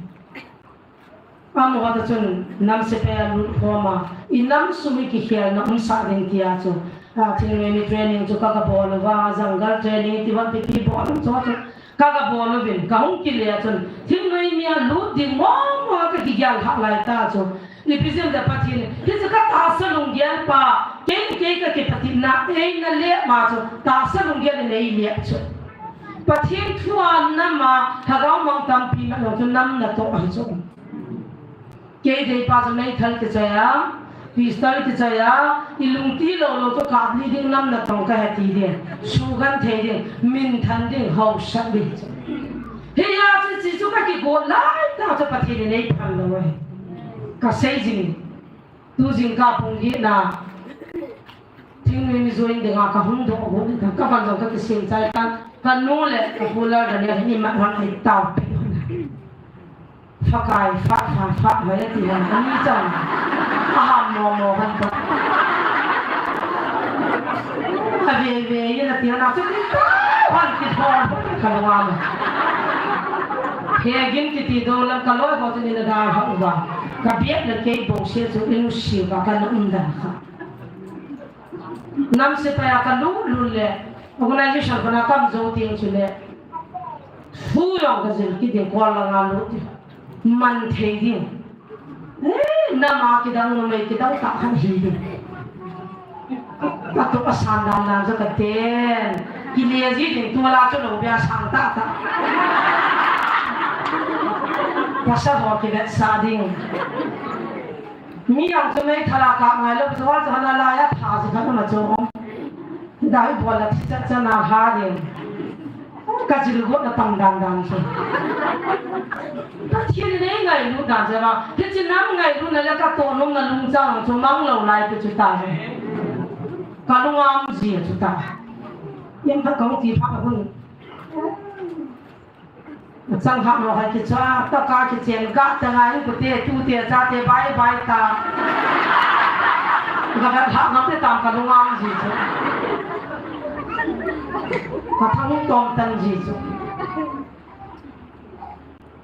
Amaho ta chun nam sepai a lut khom a, i nam sung hi kikhelna umsah ding tia chu, a, thingnoi ni training chu ka, ka bol uva, jungle training ti van pipi bol u chu, chu ka, ka bol uvin, ka hung kile a chun, thingnoi ni a lut ding mong mong a ka kigel hah lai ta chu, ipi jeh a Pathen, hichu ka tahsa lunggel pa, kei, kei ka kipatitna, eina lep ma chu, tahsa lunggel in ei lep chu. Pathen thu a nam a, Lhagao mang tampi mat lou chu nam natoh ahi chu. Kei deipa chu meithal kichoi a, pistol kichoi a, i lungti lou lou chu kap li ding nam natong ka he ti ding. Sugan thei ding, minthan ding, hausat ding chu. Hia chu chi chu ka kigot lai tah chu Pathen in ei phal lou ahi. Ka sei jing. Tu jingkah pung get na, thingnoi ni join dinga ka hung doh got in, ka van jong ka kisem chai tan, ka nu le ka pu Lalrania hin imat hon ai taopi hon. Fakai, fa, fa, fa, mai ati hon, ani chan. A ham mo mo hon ka. A ve ve, ye na ti na chu ti ta, hon ki thon, ka lo am. Hegin kiti dou lam ka loi ho chu ni na da ha uva. Ka biak le kei bou se chu i nu si uva ka na um dan kha. Nam sepai a ka lut lut le, organization kona kam jou teng chu le, fu jong ka jil kit ding kol langa lut ding. Man thei ding. Eh, nam a kidang numei kidang tah khat hi ding. Ka tup a san dan dan chu ka ten. Kile ji ding, tu la chu lo bia sang tah tah. Pasal ho kivetsah ding. Mi ang chu meithal a kap ngai lou, chu hol chu hana lai a tha ji khat ma chu. Dai bol a thi chat chan a ha ding. Ka jil got na tam dan dan chu. Pathen in ei ngailut dan chu ma. Hiche nam ngailutna le ka toh nomna lungchang chu mang lou lai pi chu ta. Ka lung a um ji chu ta. Yam khat kong ti pha hun. Chang ha mo hai kicha, ta ka kichen ka ta ngai ku te, tu te, cha te, bye bye ta. Ka vet ha ngam te tam ka lung a um ji chu. Ka thang tom tan ji chu.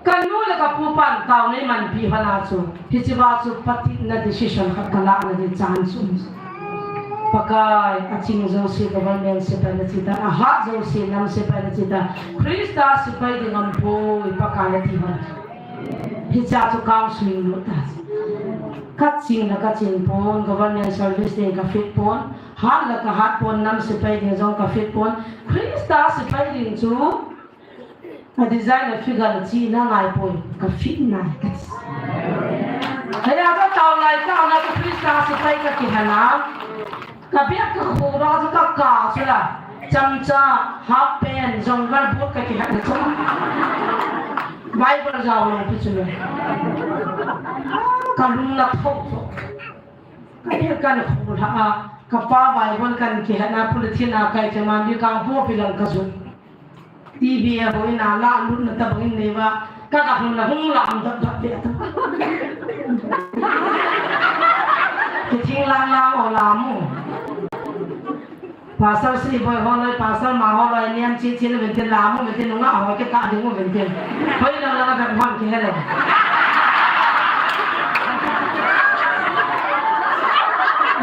Ka nu le ka pu pan tao nei man pi hana chu. Hiche va chu patitna decision khat ka la na di chan chu. Pakai, aching jouse government sepai na chita, ahat jouse nam sepai na chita, Christa sepai ding aum poi, Pakai ati hon. Hicha chu counseling lut ta. Ka ching na ka ching pon, government service ding ka fit pon, hat la ka hat pon, nam sepai ding jong ka fit pon, Christa sepai ding chu A design a figure a chi na ngai poi, ka fit nai ka ti. Hei a ka tao lai ka na ka Christa sepai ka kihana. Ka bia ka khura chu ka ka chu la. Chamcha, half pant, jong gal boot ka kihana chu. Bible jao lo pi chu le. Ka lung la tho tho. Ka bia ka khura a, ka pa Bible kan kihana polythene a kai te man bi ka bo pi lang ka chu. T V a boina la lutna tabang in neiva, ka ka hung la hung lam dot dot ve ta. Kithing lang lang o lam u. Pastor si boi holoi, pastor ma holoi, niam chi chi na vintin lam u, vintin nunga ho ke ka ding u vintin. Hoi lang lang ka hon ke hele.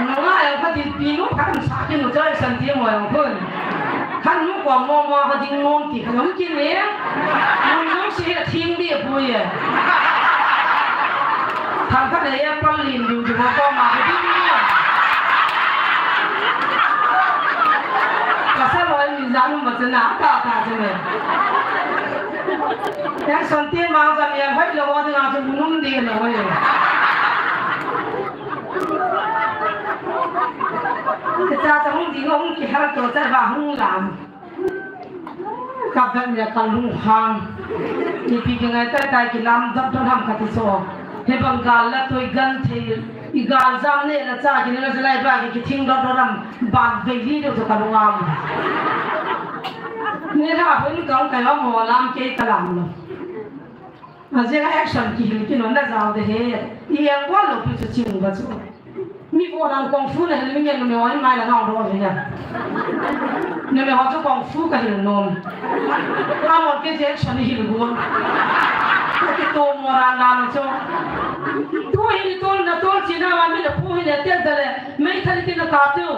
Nunga e ka di pinu ka sa ke nu choi san ti mo yang kun. Khan nu ko mo mo ha ding nom ti khan ki ne. Mun nom si he thing di bu ye. Thang kha ne ya pal lin du du ko ma ha ding mo. Ka sa loi min jan ma chana ka ka chane. Yang son ti ma jam yang hoi lo wa ding a chu nung di lo ye. Cha cha hung ding hung kihal to cha va hung lam. Ka vet le ka lung hang. Ipi kingai tai tai kilam dot dot ham ka ti so. He bang gal la toi gan thei. I gal jam ne la cha kine la jalai ba ki kithing dot dot ham ban ve li do ka lung am. Ne la hun kang kai wa mo lam ke ka lam lo. A jeng a action kihil kit un na jao de he. I yang bol lou pi chu ching ba chu. Mi ko dang kung fu na hil mi ngen numei ho in mai la ngau do hi na. Numei ho chu kung fu ka hil nom. Amon ke chu action hil gon. Ka kitomo ran dan chu. Tu hi ni tol na tol chi na wa mi na pu hi na tel da le. Meithal tin na ka tu.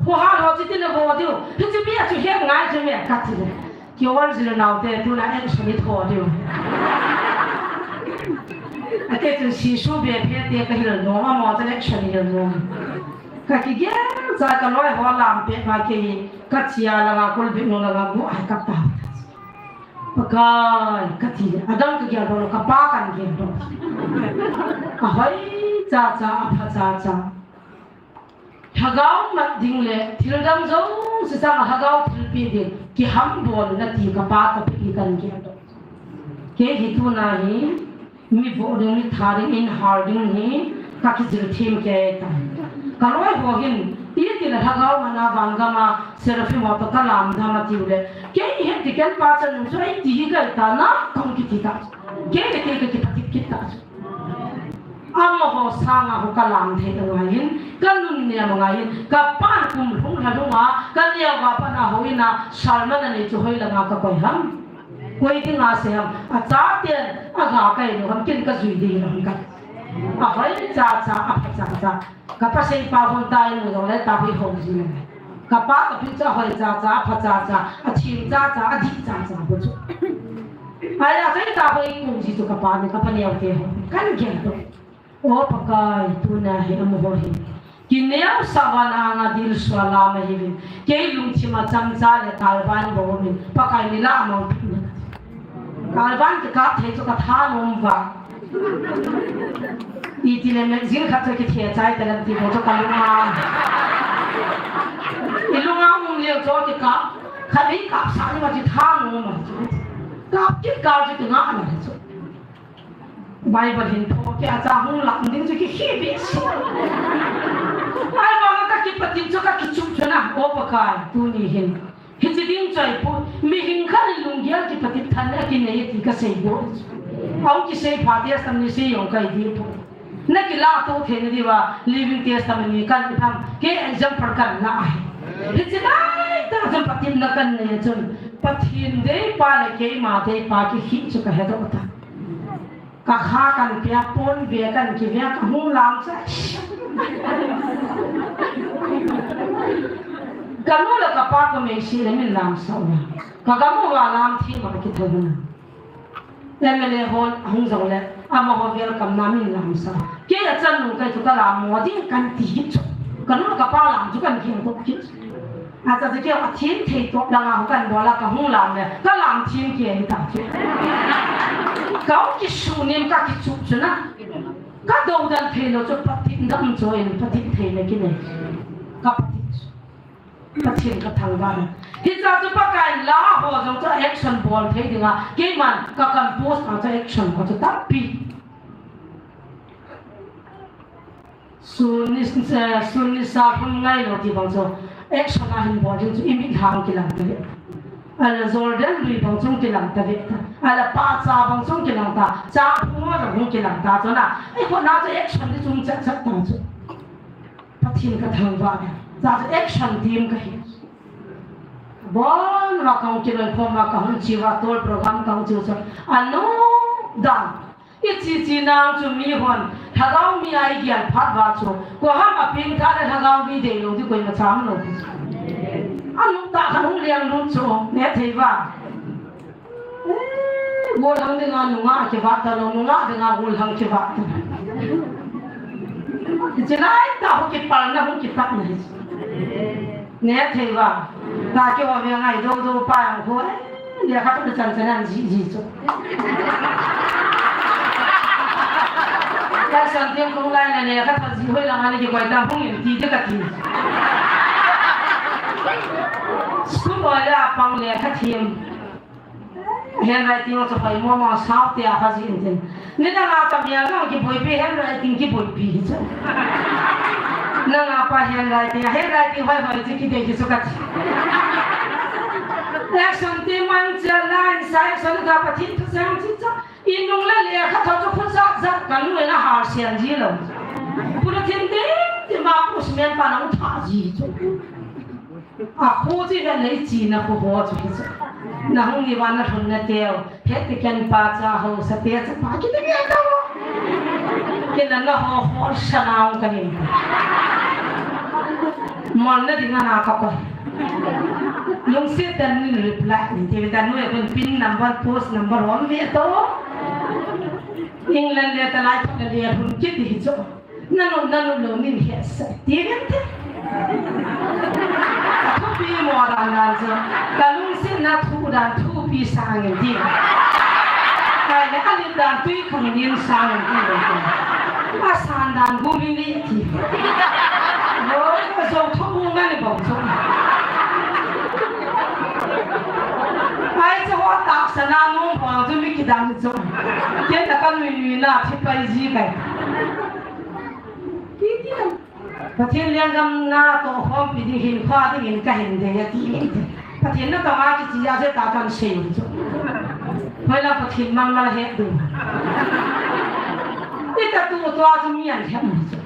Khuhal ho chi tin na vo diu. Hiche bia chu het ngai chu me ka ti le. Kei original nau te tuna action i tho diu. Ate chun Jesu be phe te ka hil nom, amaho chun action i hil nom. Ka kigel cha ka loi ho lam pet ma kei ka chia langa kulbit nu langa gu ai ka ta. Pakai ka ti le, adang ka gel dol, ka pa kan gel dol. Ahoi cha cha, apha cha cha. Lhagao mat ding le thil dang jouse sanga lhagao thilpeh ding kihambol na ti ka pa ka pi kan gel dol. Kei hi tuna hi mi vo ding, mi tha ding, in har ding hi ka kijil them kei ta. Ka loi ho hin, iti le lhagao matna vangam a seraphim ho toh ka lam dam a tiu le. Kei hi ti ken pa chan nu chu ei ti hi gal ta na kong kiti ta. Kei le kei ka kipatip kit ta. Amaho sanga ho ka lam thei angai in, ka nun nem angai in, ka pan kum lhung lha lhung a, ka neo va pan a ho in a, sermon a nei chu hoi langa ka koi ham. Koi dinga sei ham, a chaten, a ga kai lou ham, ken ka jui ding ham ka. Ahoi cha cha, apha cha cha. Ka pasal pa hon tai mu jong le ta hui hon ji le. Ka pa ka pi cha hoi cha cha, pha cha cha, a thim cha cha, a di cha cha ko chu. Ai a sai ta hoi kong ji chu ka pa ni ka pa neo te ho. Kan gen to. O Pakai, tuna hi amaho hi. Kineosah uva nanga dilsuh a lam ahiuvin. Kei lungthim a chamcha le kalvan bou umin. Pakai in la amang pin. Kalvan kikap thei chu ka thanom uva. Itile magazine khat chu kithe chai talem ti bou chu ka lunga. I lunga um leu chu kikap. Khat vei kap sah ni ma chu thanom uva. Kap kit kal chu kingah na chu. Bible hin pho kei a cha hung lam ding chu kikhel beh si. Ahivanga ka kipatep chu ka kichuh chu na, O Pakai, tuni hin. Hiche ding chu ahipoi, mihem khat in lunggel kipatep than le akinei e ti ka sei bou. Ahung kisei phat a Testament sei jong ka hi ding poi. Na kilah to thei na diuva, Living Testament kan i tham, kei example kan la ahi. Hiche laitah chun patepna kan nei chun, Pathen deipa le keima deipa kikhel chu ka hedoh tai. Ka kha kan pia pon ve kan kivea ka hung lam cha. Ka nu le ka pa ka meisih le min lam sah uva. Ka gam uva lam thim a ka kitho na. M L A hon ahung jong le amaho welcome na min lam sah. Kei a chan nung kai chu ka lam mo ding kan ti hi chu. Ka nu le ka pa lam chu kan ging kop kit. Acha chu kei a thim thei top langa hung kan bol a ka hung lam le, ka lam thim kei hi ta chu. Ka hung kisuhnem ka kichuh chu na. Ka dodan thei lou chu patep dam chu in patep thei le kinei. Ka patep chu. Pathen ka thangvah e. Hicha chu Pakai in la ho jong chu action bol thei dinga. Keiman ka compose a chu action ho chu tampi. Sun ni, eh, sun ni sa hun ngai lou ti bang chu, action a hin bol ding chu i mit hang kilang ta ve. Ala Jordan lui bang chung kilang ta ve ta. Ala pa cha bang chung kilang ta. Cha phu mo bang chung kilang ta chu na. Ei ko na chu action ni chung chat chat ta chu. Pathen ka thangvah e. Cha chu action team ka hi. Bon ma kong kiloi khom ma ka hung chi va tol program ka hung chi chu. Anu dan. I chi chi nang chu mi hon, lhagao mi a i gel phat uva chu, koi ham a pengtha le lhagao mi dei lou ding koima cha um lou ding. A nung tah khat hung leng lut chu, ne thei uva. Eh, gollhang dinga nungah kivat talou, nungah dinga gollhang kivat talou. Hiche laitah hung kipalna hung kipat na hi. Ne thei uva. Ka kihou ve ngai dou dou pa jong khu, eh, lekha tho chan chan an jih jih chu. Ka san tiang kong lai na lekha tho jih hoi lang ani kikoi tam hung in ti de ka ti. School hoi la pang lekha thiem. Handwriting chu hoi mo mo sao tia ka jih in tin. Nidang a ka mial nang kiboipi handwriting kiboipi hi chu. Nang a pa handwriting, handwriting hoi hoi chu kidei hi chu ka ti. Action team man chu line sa action ka Pathen thusei chu chu. I nung le lekha tho chu khu jat jat ka nu in a hal sian ji lou. Pu Lhothin ding ti ma postman pa nang tha ji chu. A khu chi ve lei chi na khu ho chu hi chu. Na hung ni va na lhun na teu. He ti ken pa cha ho sa te cha pa ki te ve tau. Ki na na ho ho sa na hung ka hin. Mol na ding a na ka ko. Lungset tah in reply ni te ve ta nu e kun pin number post number hon ve to. England le ta lai tho le hun ki ti hi chu. Nanu, nanu lou nin hesa. Ti ven te. Thupi mo dan dan chu. Ka lungsetna thu dan thupi sang in ti. Kai le alit dan tui khang nin sang in ti ven te. A san dan gumi ni ti. Lo, zo thu bu nga ni bou chu. Ai chu ho tak sana nung ho chu mi kidam chu. Ken ta ka nui nui na thi pai ji kai. Pathen lenggam na tohkhompi ding hin, kho ding in ka hin dei ati. Pathen na kama kichi a je ta kan sei chu. Hoila Pathen man mal he du. Ita tu tua chu mi an he mu chu.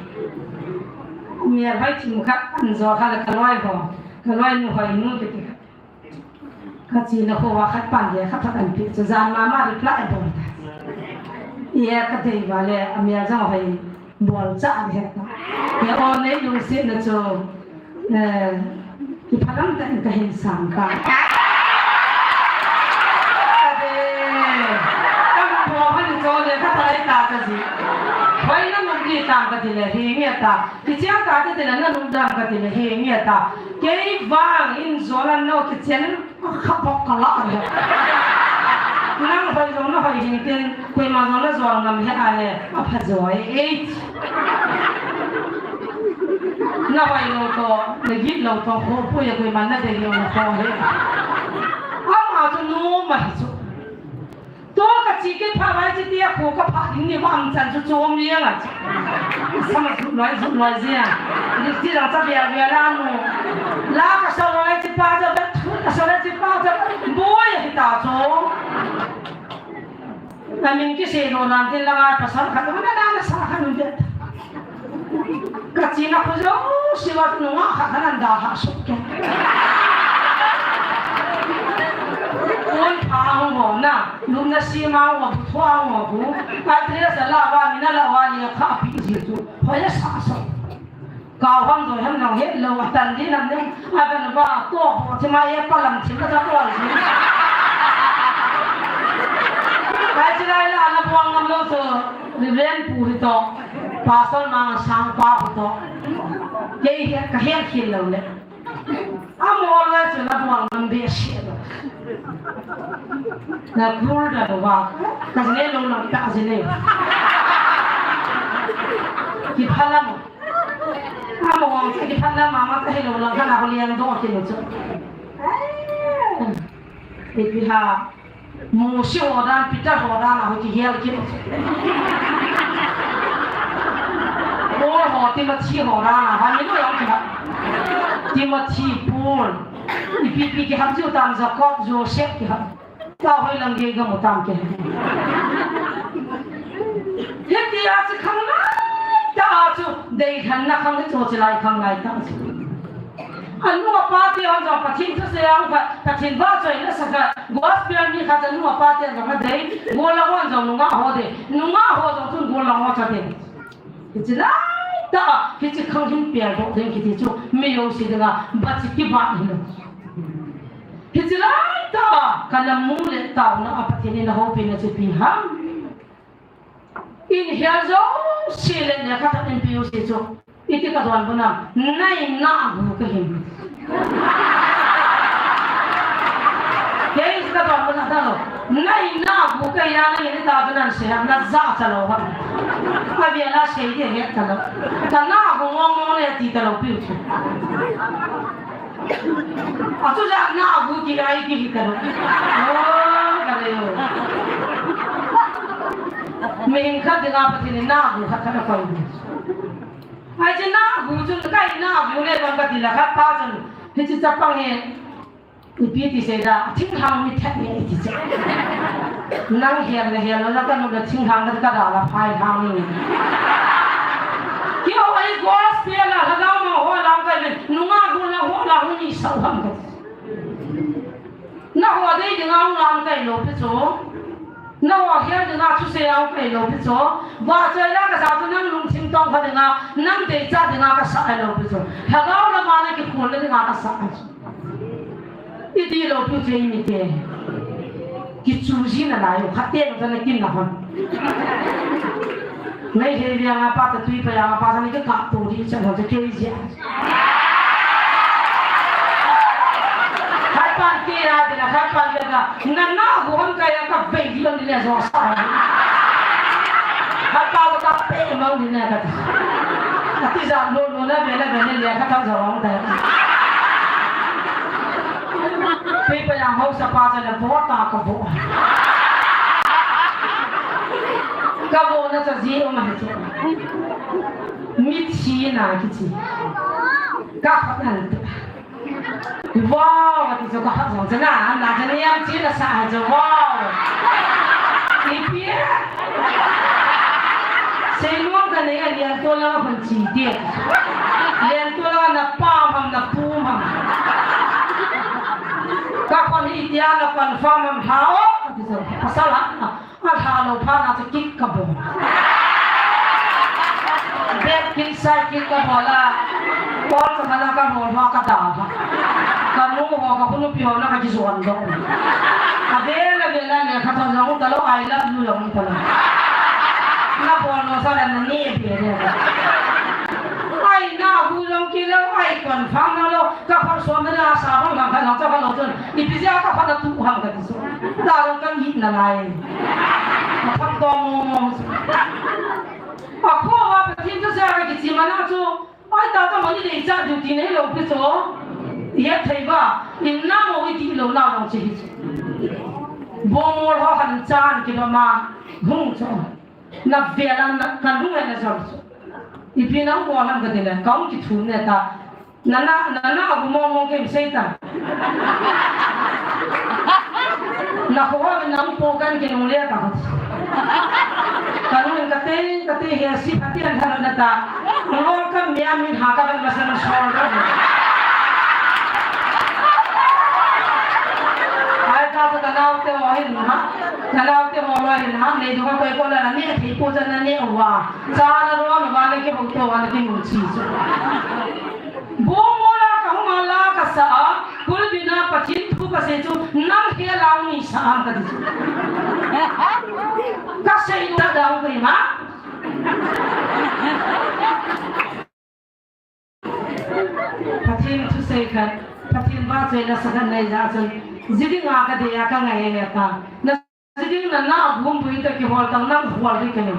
Mi a vai thim khat an jo kha la ka loi ho. Ka loi nu hoi nu kiti khat. Ka chi na kho wa khat pan le khat khat an pi chu jan mama reply bol ta. Ye ka dei va le a mel jong hoi bol cha a het ta. Ye o nei lungsetna chu, eh, ki phalam ta in ka hin sang ta. Ka de, ka mo pho han cho le ka thai ta ka ji. Hoi na mo Tam kati le, henge ta. Kicheng ta kati le, na nung dam kati le, henge ta. Kei vang in jola no kichen, kha bok kala le. Nang hoi jong na hoi hing tin, koima jong na jol ngam he a le, apha joi, eh. Na hoi lo to, na git lo to, ho pu ya koima na de lo na ho he. Ama chu nu ma hi chu. To ka chi ke pha vai chi tia khu ka pha ding ni vang chan chu chom liang a chi. Sama zut loi, zut loi zia. Ni ti lang cha bia bia la nu. La ka sa loi chi pa cha ba thu ka sa loi chi pa cha ba. Boi hi ta chu. Na min ki se lo nan tin la nga pa sa kha na na na sa kha nu de. Ka chi na khu jo si wa nu nga kha kha nan da ha su ke. Kun pha hong ho na. Lum na si ma wa bu thua ngo bu. Ka tre sa la wa mi na la wa li kha pi ji tu. Hoi ya sa so. Ka hong do hem nang he lo a tan di nam ne. A ban wa to bo ti ma ye pa lam ti ka ta ko ji. Ka chi lai la na buang ngam lo so. Reverend pu hi to. Pastor ma sang pa pu to. Ke he ka he khil lo le. Amo la chu na buang nam be se lo. Na kur da ba. Ka ne lo na ta se ne. Ki phala mo. Amo wang ki phala mama ta he lo la ka na ko lian do ki lo chu. Eh. Ipi ha. Mose ho dan, Peter ho dan a, ho kihel kit. Paul ho, Timothy ho dan a, ha, ni lo jong kihel. Timothy, Paul. Ipi pi kihel chu tam, Jacob, Joseph kihel. Ta hoi lang gei ga mu tam kihel. Hitia chu khang lai ta chu, dei khan na khang chu chi lai khang lai ta chu. Anu apa te hon jong Pathen thusei a hung khat, Pathen vahchoina sa khat, gospel mi khat anu apa te jong adei, gollhang hon jong nungah ho dei, nungah ho jong chun gollhang ho cha dei. Hichi lai ta, hichi khang hin pel doh ding kiti chu, mi jouse dinga, bachi kibat hi lo. Hichi lai ta, kana mu le taona a Pathen in ahoupi na chu ipi ham. In hia jouse le le ka tah in pi u si chu. Iti ka don bu nam, nai na gu ka hin. Kei ka don bu na ta lo. Nai na gu ka ya na ni ta bu nan se na za cha lo ha. Ka bia la se ye he ta lo. Ka na gu ngong ngong le ti ta lo pi u chu. Achu ja na gu ki ai ki hi ka lo. Oh, ka le yo. Mi hin khat dinga Pathen in na gu khat khat a koi. Ai che na gu chun kai na gu le bang ka ti la khat pa chun. Hichi chapang he. Ipi ti sei da, thinglhang mi that ni iti che. Nang hian na hian na ka nu da thinglhang ka da la phai lhang ni. Ki o ai gospel la la ma ho la ka ni. Nunga gu la ho la hu ni sau ham ka. Na ho dei dinga hung lam kai lo pi chu. Na ho hial dinga thusei a hung kai lo pi chu. Vahchoila kasa chu nang lungthim tong kha dinga, nang deichat dinga kasa a lo pi chu. Lhagao lama na kikhol na dinga kasa a chu. Iti lo pi chu eimi te. Kichu ji na lai u, khat te na kin na hon. Meitei veng a pa ta tui pa yang a pa ta ni ka kap to di cha na ta kei jia. Khat pan ke ra de na khat pan ke ka na na gu hon ka ya ka bei di on di le jo sa. Khat pa ka pe ma di na ka. Ati ja lo lo na be na be ne le ka ta jo ong ta. Pe pa yang hausa pa cha na bo ta ka bo. Ka bo na cha ji o ma he che. Mithi na kichi. Ka khat nan te. Wow, ati chu ka khat jong chana, na chana yam chi na sa chu wow. Ipi. Seinom ka nei a lian to la hun chi ti. Lian to la na pa mam na pu mam. Ka kon hi tia na confirm mam ha o. Ati chu. Pasal ha. A lha lo pha na chu kik ka bol. Bek kik sai kik ka bol a. Kol ka mana ka bol ma ka da ha. Ka nu ho ka hunu pi ho na ka ji zuan do. A ve la ve la le ka ta jong ta lo I love you jong ta lo. Na bol Sa le na ne be le. Ai na hu jong kilo, ai confirm na lo. Ka phat som na la sa bang bang ka lang cha ka lo chun. Ipi jeh a ka phat na tu ham ka ti chu. Ta lo kan hit na lai. Ka phat to mo mo. A kho va Pathen thusei a ka kichi mana chu. Ai ta ta mani le cha duty nei lo pi chu. Ye thei ba. In na mo i ti lo na lo chi hi chu. Bo mo ho han chan ki ba ma. Hung chu. Na vela na, ka lung e na jam chu. Ipi na mo lam ka ti le, ka hung kithum ne ta. Na na, na na, abu mo mo ke sei ta. Na ko ha na po kan ke nung le ta. Ka lung ka te, ka te he si pha ti an tha na ta. Mo ka mi a mi ha ka ban ma san so ka. Ai ta ta na te mo hin ha. Ka nau te mo loi hin ham nei du ka koi ko la na ne thei ko chan na ne uva. Cha na ro na va na ke hong to va na ke mun chi chu. Bo mo la ka hung a la ka sa a, kulbina Pathen thu ka sei chu, nang he la ni sa am ka ti chu. Ka sei ta da hung kai ma. Pathen thusei khat, Pathen vahchoina sa khat nei jeh chun, ji ding a ka dei a ka ngai e ta. Na ji ding na na gum bui ta kihol tang nang hol ding ka nei.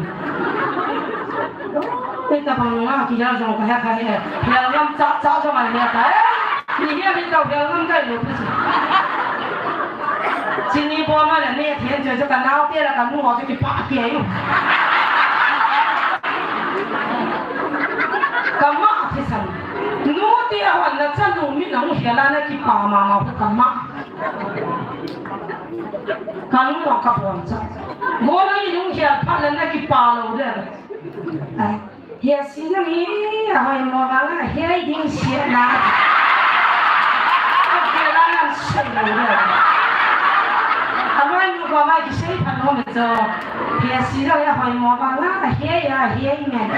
Ei ta bang nga ki ya jong ka he ka he. Hel ngam cha cha jong a he ta. Eh, ni he ni ta hel ngam kai lo. Chini bo ma le ne thien che ka nau te la ka nu ho ki pa ki ai. Kama thisan. Nu ti a hon na chanu mi na mu hia la na kipa mama hu kama. Kanu no ka bon cha. Mo na i nu hia pha la na kipa lo de. Ai. Hia si na mi a hoi mo ba la hia i ding si na. A hia la na si lo de. A hoi nu ko ma ki sei pha no me cho. Hia si jong a hoi mo vang a, a hia a, a hia i men.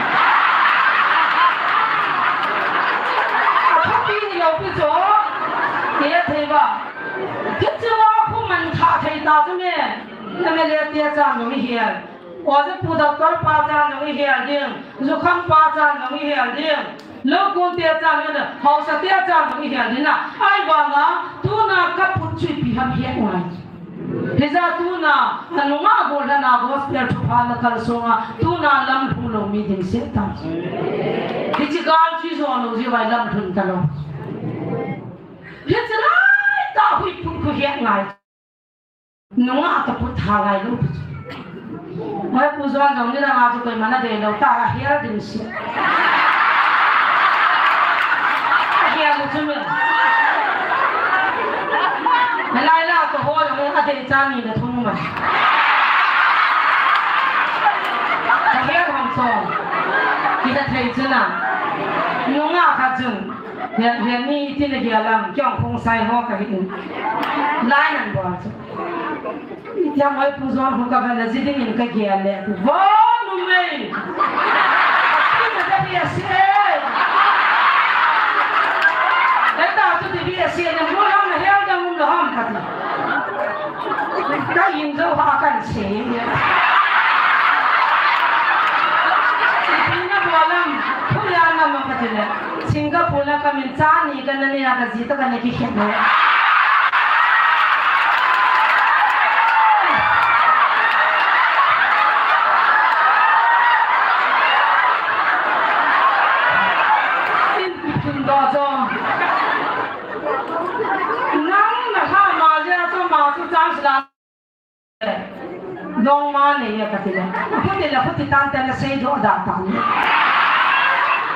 A thupi ni lo pi chu, hia thei va. Hiche va khu man tha thei ta chu me. Na me le tia chan jong i hial. O je pu doctor pa chan jong i hial ding. Jukham pa chan jong i hial ding. Lo kun tia chan jong, haosa tia chan jong i hial ding na. Ai vang a, tuna ka put chu ipi ham hia ngai. Hijeh a tuna, anunga gollhana gospel thupha na kalsonga, tuna lamlhu lou mi ding seh ta. Hiche gal chu ijo lou jeh uva ilamlhun talou. Hiche laitah hui put khu het ngai. Nunga ka put tha ngai lou. Hoi Pu John jong ni langa chu koima na dei lou ta, a hial ding si. A hial chu me. Nalai la to ho jong a dei cha ni na thum ma. A hial ham so. Ki da thei chu na. Nunga kha chun. Hial, hial ni ti na hial lam, kyong khong sai ho ka hi. Lai nan bol chu. Tia mai Pu John hu ka va na ji ding in ka gel le. Vo numei. Ati na da bia si e. Eta tu di bia si e na mu lam na hel da mu na ham ka ti. Ka in jo ha kan se. Pi na bol lam. Pu ya na ma ka ti le. Singapore la ka min cha ni ka na ne a ka ji to ka na ki khen ne. In, in do jo. Nang na ha ma ja to ma tu chance la. Dong ma nei e ka ti le. Phuti le phuti tan te na seidoh da tan.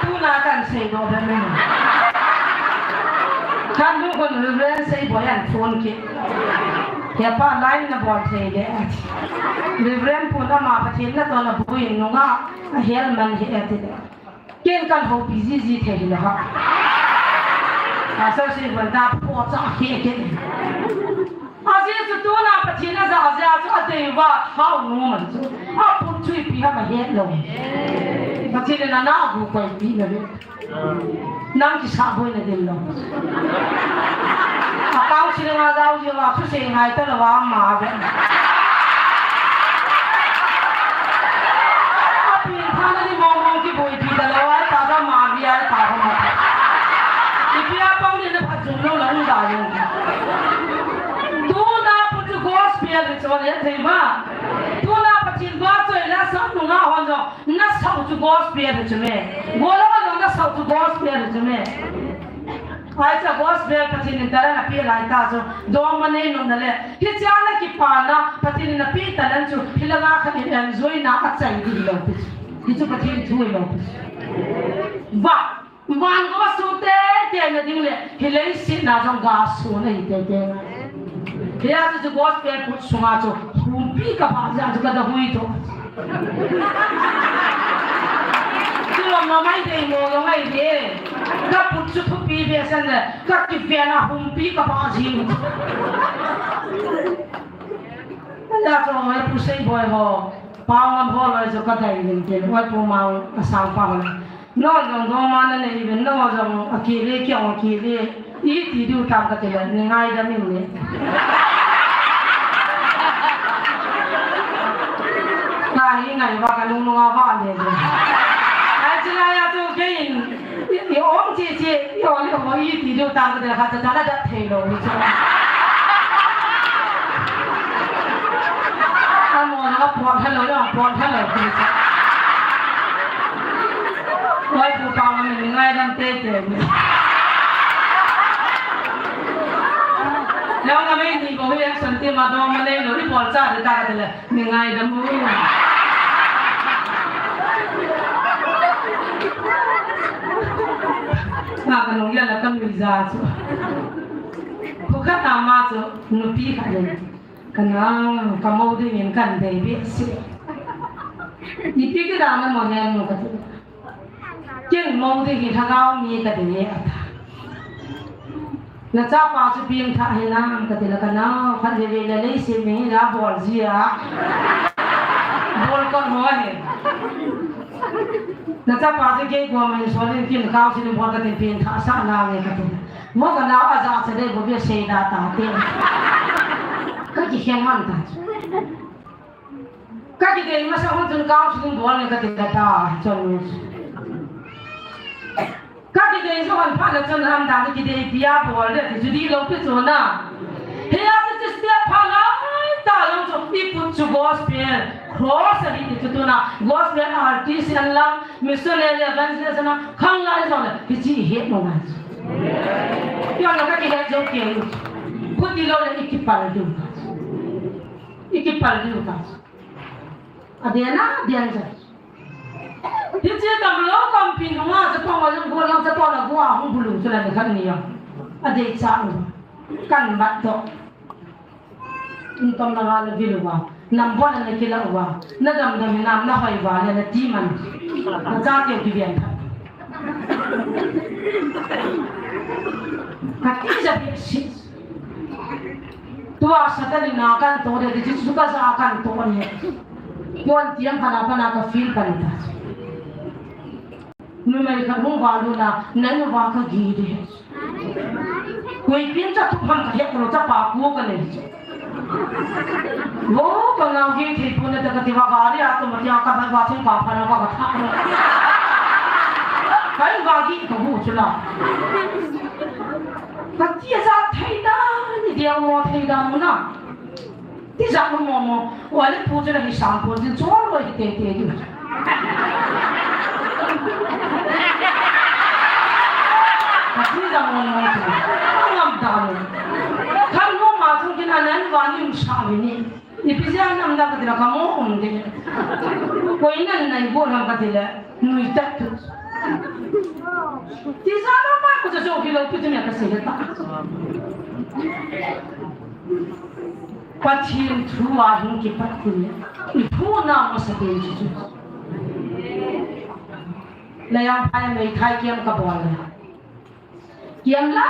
Tuna kan seidoh be me. Kan lu kon Reverend Seiboi an phone kit. Hepa line na bol thei le. Reverend Pu na ma Pathen na to na bui nunga a hel man hi e ti le. Ken kan houpi jiji thei hile ha. Pastor Seiboi da pho cha khe khe. Ajeh chu tuna Pathen a ja ja chu a dei uva thao nu man chu. A put chu ipi ham a het lou. Pathen in ana gu koi pi na ve. Nang kisa boi na ding lou. A pau si le nga jau ji va chu se ngai ta lou va ma ve. A pi Tuna Pathen vahchoi nasah nunga hon jong nasah u chu gospel hi chu me. Golhang hon jong nasah u chu gospel hi chu me. Ahi chu gospel Pathen in talent apeh lai tah chu dongma nei nom na le. Hichea nakipana Pathen in apeh talent chu hilanga khat in enjoy na achai ding hilou pi chu. Hichu Pathen thu hilou pi chu. Vah. Van gou a su teitei na ding le, hi leiset na jong ga su na hi teitei na. Hia chu chu gospel put sunga chu humpi ka pha jia chu ka da hui to. Chu lo ma mai dei mo lo ngai de. Ka put chu thupi be san le, ka kive na humpi ka pha ji. Hia chu ngai pu sei boi ho, pau ngam ho lo chu ka dai nin te, ngai pu mau a sang pa ho le. Nangho jong dongma nanei uvin, nangho jong akile, kei jong akile. Iti diu tam kati le, nei ngaidam in le. Ka hi ngai uva ka nunung a vah le le. Ahi chulai a chu kei in, i, i om chi chi, i om, i om, iti diu tam kati le, khat cha cha na da thei lou ni chu. Amahon apot hello, apot hello ti chu. Oi, pu pa ma mi ngaidam teitei. Leo na mi ni bo hi action ti ma do ma le lo ri bol cha de ta ka de le mi ngaidam u. Ma ka nung ya la ka mi ja chu. Ko ka ta ma chu nu pi ka de. Ka nao, ka mo dingin kan dei behseh. Ipi kidang na mo hen mo kati. Ken mo ding hi lhagao mi ka dei e ati. Na chapa chu pengtha hinam kati le ka nao, khat veve le leiset mi hi la bol ji a. Bol ka mo he. Na chapa chu kei koma hin sol in kin kau sin bol kati pengtha sa na nge kati. Mo ka nao aja cha dei bo be sei da ta te. Ka kikhen man ta chu. Ka kidei masa hon chun counseling bol nge kati le ta chun. Ka kidei chu hon phat le chun ham ta kidei pia bol le ti chu di lo pi chu na. Hia chu chu step pha lai ta lo chu i put chu gospel cross a hi ti chu tuna gospel artist an lang missionary evangelist an lang khang lai jong le ti chi he mo na. Pia na ka kidei jo ke. Khu ti lo le i kipal du. I kipal diu ta. A den a, den ja. Hiche tam lou kampi nunga chapang a jong golhang chapang a gua hung bulu chu la ni khat ni a. A dei cha u. Kan bat to. In tom na ga na vil uva. Nam bon na kila uva. Na dam dam nam na hoi uva le na ti man. Na cha keu ki vian. Ka ti ja bi si. Tua Satan in a kan to de, Jesu ka ja kan to ne. Tuan tiang kana pana ka feel kan ta. Numei ka hung va lu na, na nu va ka gi de. Koi pin cha tu pham ka he ko cha pa ku ka ne. Wo ka ngau gi thei pu na ta ka ti va gari a to ma ti a ka ba va thum ka pha na ka ka tha. Ka in va gi ka hu chu la. Ka ti a ja thei da, ni dia mo thei da mo na. Ti ja mo mo mo. Wa le pu chu la hi sam pu jin chol lo hi te te di. Ka ti ja mo mo chu. Ngam da mo. Kan mo ma chu kin a nan wa ni um sa mi ni. Ipi jeh a nam da ka ti le ka mo um de. Koi nan nai bol ham ka ti le nui tak tu. Ti ja lo ma ko jo hi lo pi tu me ka se le ta. Pathen thu a hin kipat ti le. I thu na ma sa pe ji ju. La yang phai mei thai kiam ka bol le. Kiam la,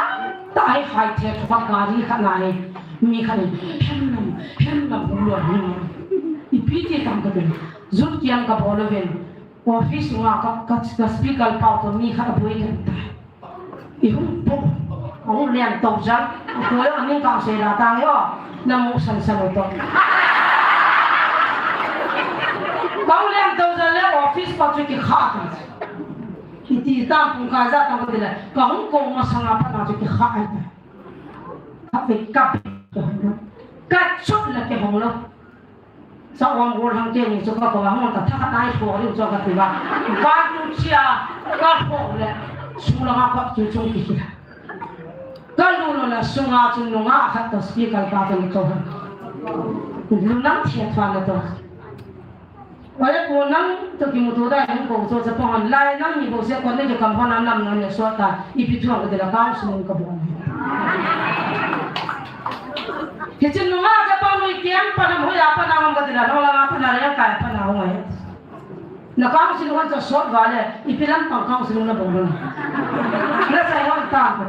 ta hai hai the thua gari khat na he. Mi khat ni, hem lam, hem lam, lu a hem lam. Ipi ti tam ka ben. Jut kiam ka bol ven. Office nga ka, ka, ka speaker pau to mi khat a boi kan ta. I hung po. Hung lian to jang. Ko yo aning ka se la ta yo. Na mu san san to. Ka hung lian to jang le office pa chu ki kha ta. Iti tam pung ka ja tam ka ti le, ka hung ko masanga pat na chu kikha ai ta. Ka pe ka pe ka hung lo. Ka chut le kihong lo. Sa ong gol hang ke ni chu ka ko hang ta tha ka nai tho ri chu ka ti ba. Ka tu chia ka tho le. Su la ma pa chu chu ki ki. Ka lu lo la sunga chu nunga khat to speaker pa to to. Lu nang thia thwa na to. Oi ko nang to ki mu to da hang ko cho cha pa han lai nang ni bo se ko ne ke kam hon nam nam ne so ta. Ipi thu ka de la ka su ka bo. Hichi nunga ka pa nui kiam pa nam hoya pa nam ka ti la no la pa na ya ka pa na ho ngai. Na council hon cha sot vale, ipi lampang council na bol hon. Na sai hon ta ka.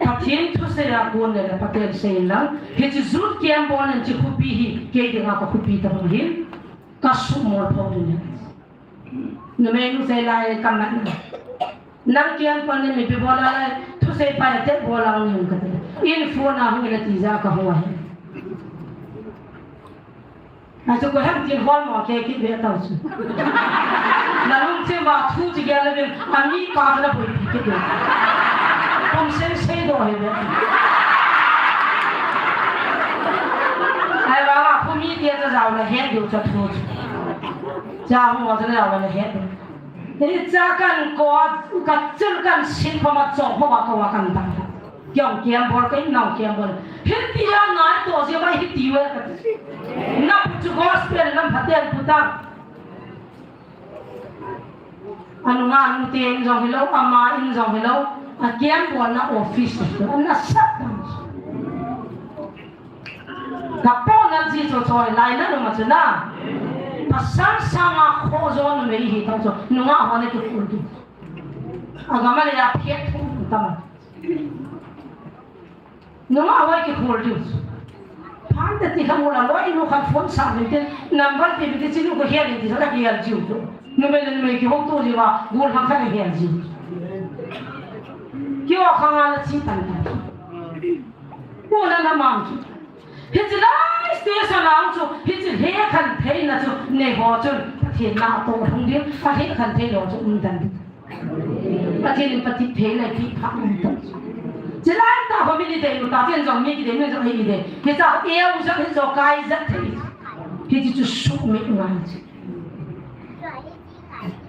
Pathen thusei a kon le Pathen sei lang. Hichi jut kiam bol nan chi khupi hi, kei dinga ka khupi ta bang hi. Ka sumol pho ding. Numei nu sei lai ka mat na. Nang kiam pan ni mipi bol a lai, thusei pa te bol a ni ka te. In phone a hung na ti ja ka hua he. Achu ko hem tin hol mo ke ki ve tau chu. Na lung che ma thu chi ga le vin, a mi pa na boi pi ke de. Kum sei sei do he ve. Ai ba ba, khu mi te cha jao na he do cha thu chu. Cha hung mo cha na jao na he do. Ni cha kan ko ka chil kan sin ko ma chong ko ma ko wa kan dang. Kiong kiam bol ka in nong kiam bol. Hiti a ngai to je mai hiti we ka. Na pu chu gospel lam phaten pu ta. Anu nga anu te in jong hilo, ama in jong hilo. A kiam bol na office. Na sat. Ka po na ji cho cho lai na nunga chu na. Pasal sanga kho jo numei hi tong chu. Nunga ho na ki khul di. Agama le ya phiat thu tama. Nunga ho ki khul di. Phan ta ti kha mu la loi nu khan phone sa min tin number ti bi ti chi nu ko hian ti sa la ki hian jiu. Numei le numei ki hong tu ji wa gul hang khan hian jiu. Ki wa khanga la chi tan ta. Ko na na mang chu. Hichi lai station a chu, hichi he khan theina chu, nei ho chun, Pathen na to hung ding, a he khan thei lo chu, um dan ding. Pathen in Pathen thei lai pi pha um dan. Chi lai ta ho mi ni dei, ta chen jong mi ki dei, mi jong hi dei. Hicha e u jong hi jo kai jat thei. Hichi chu su mi ngai chi.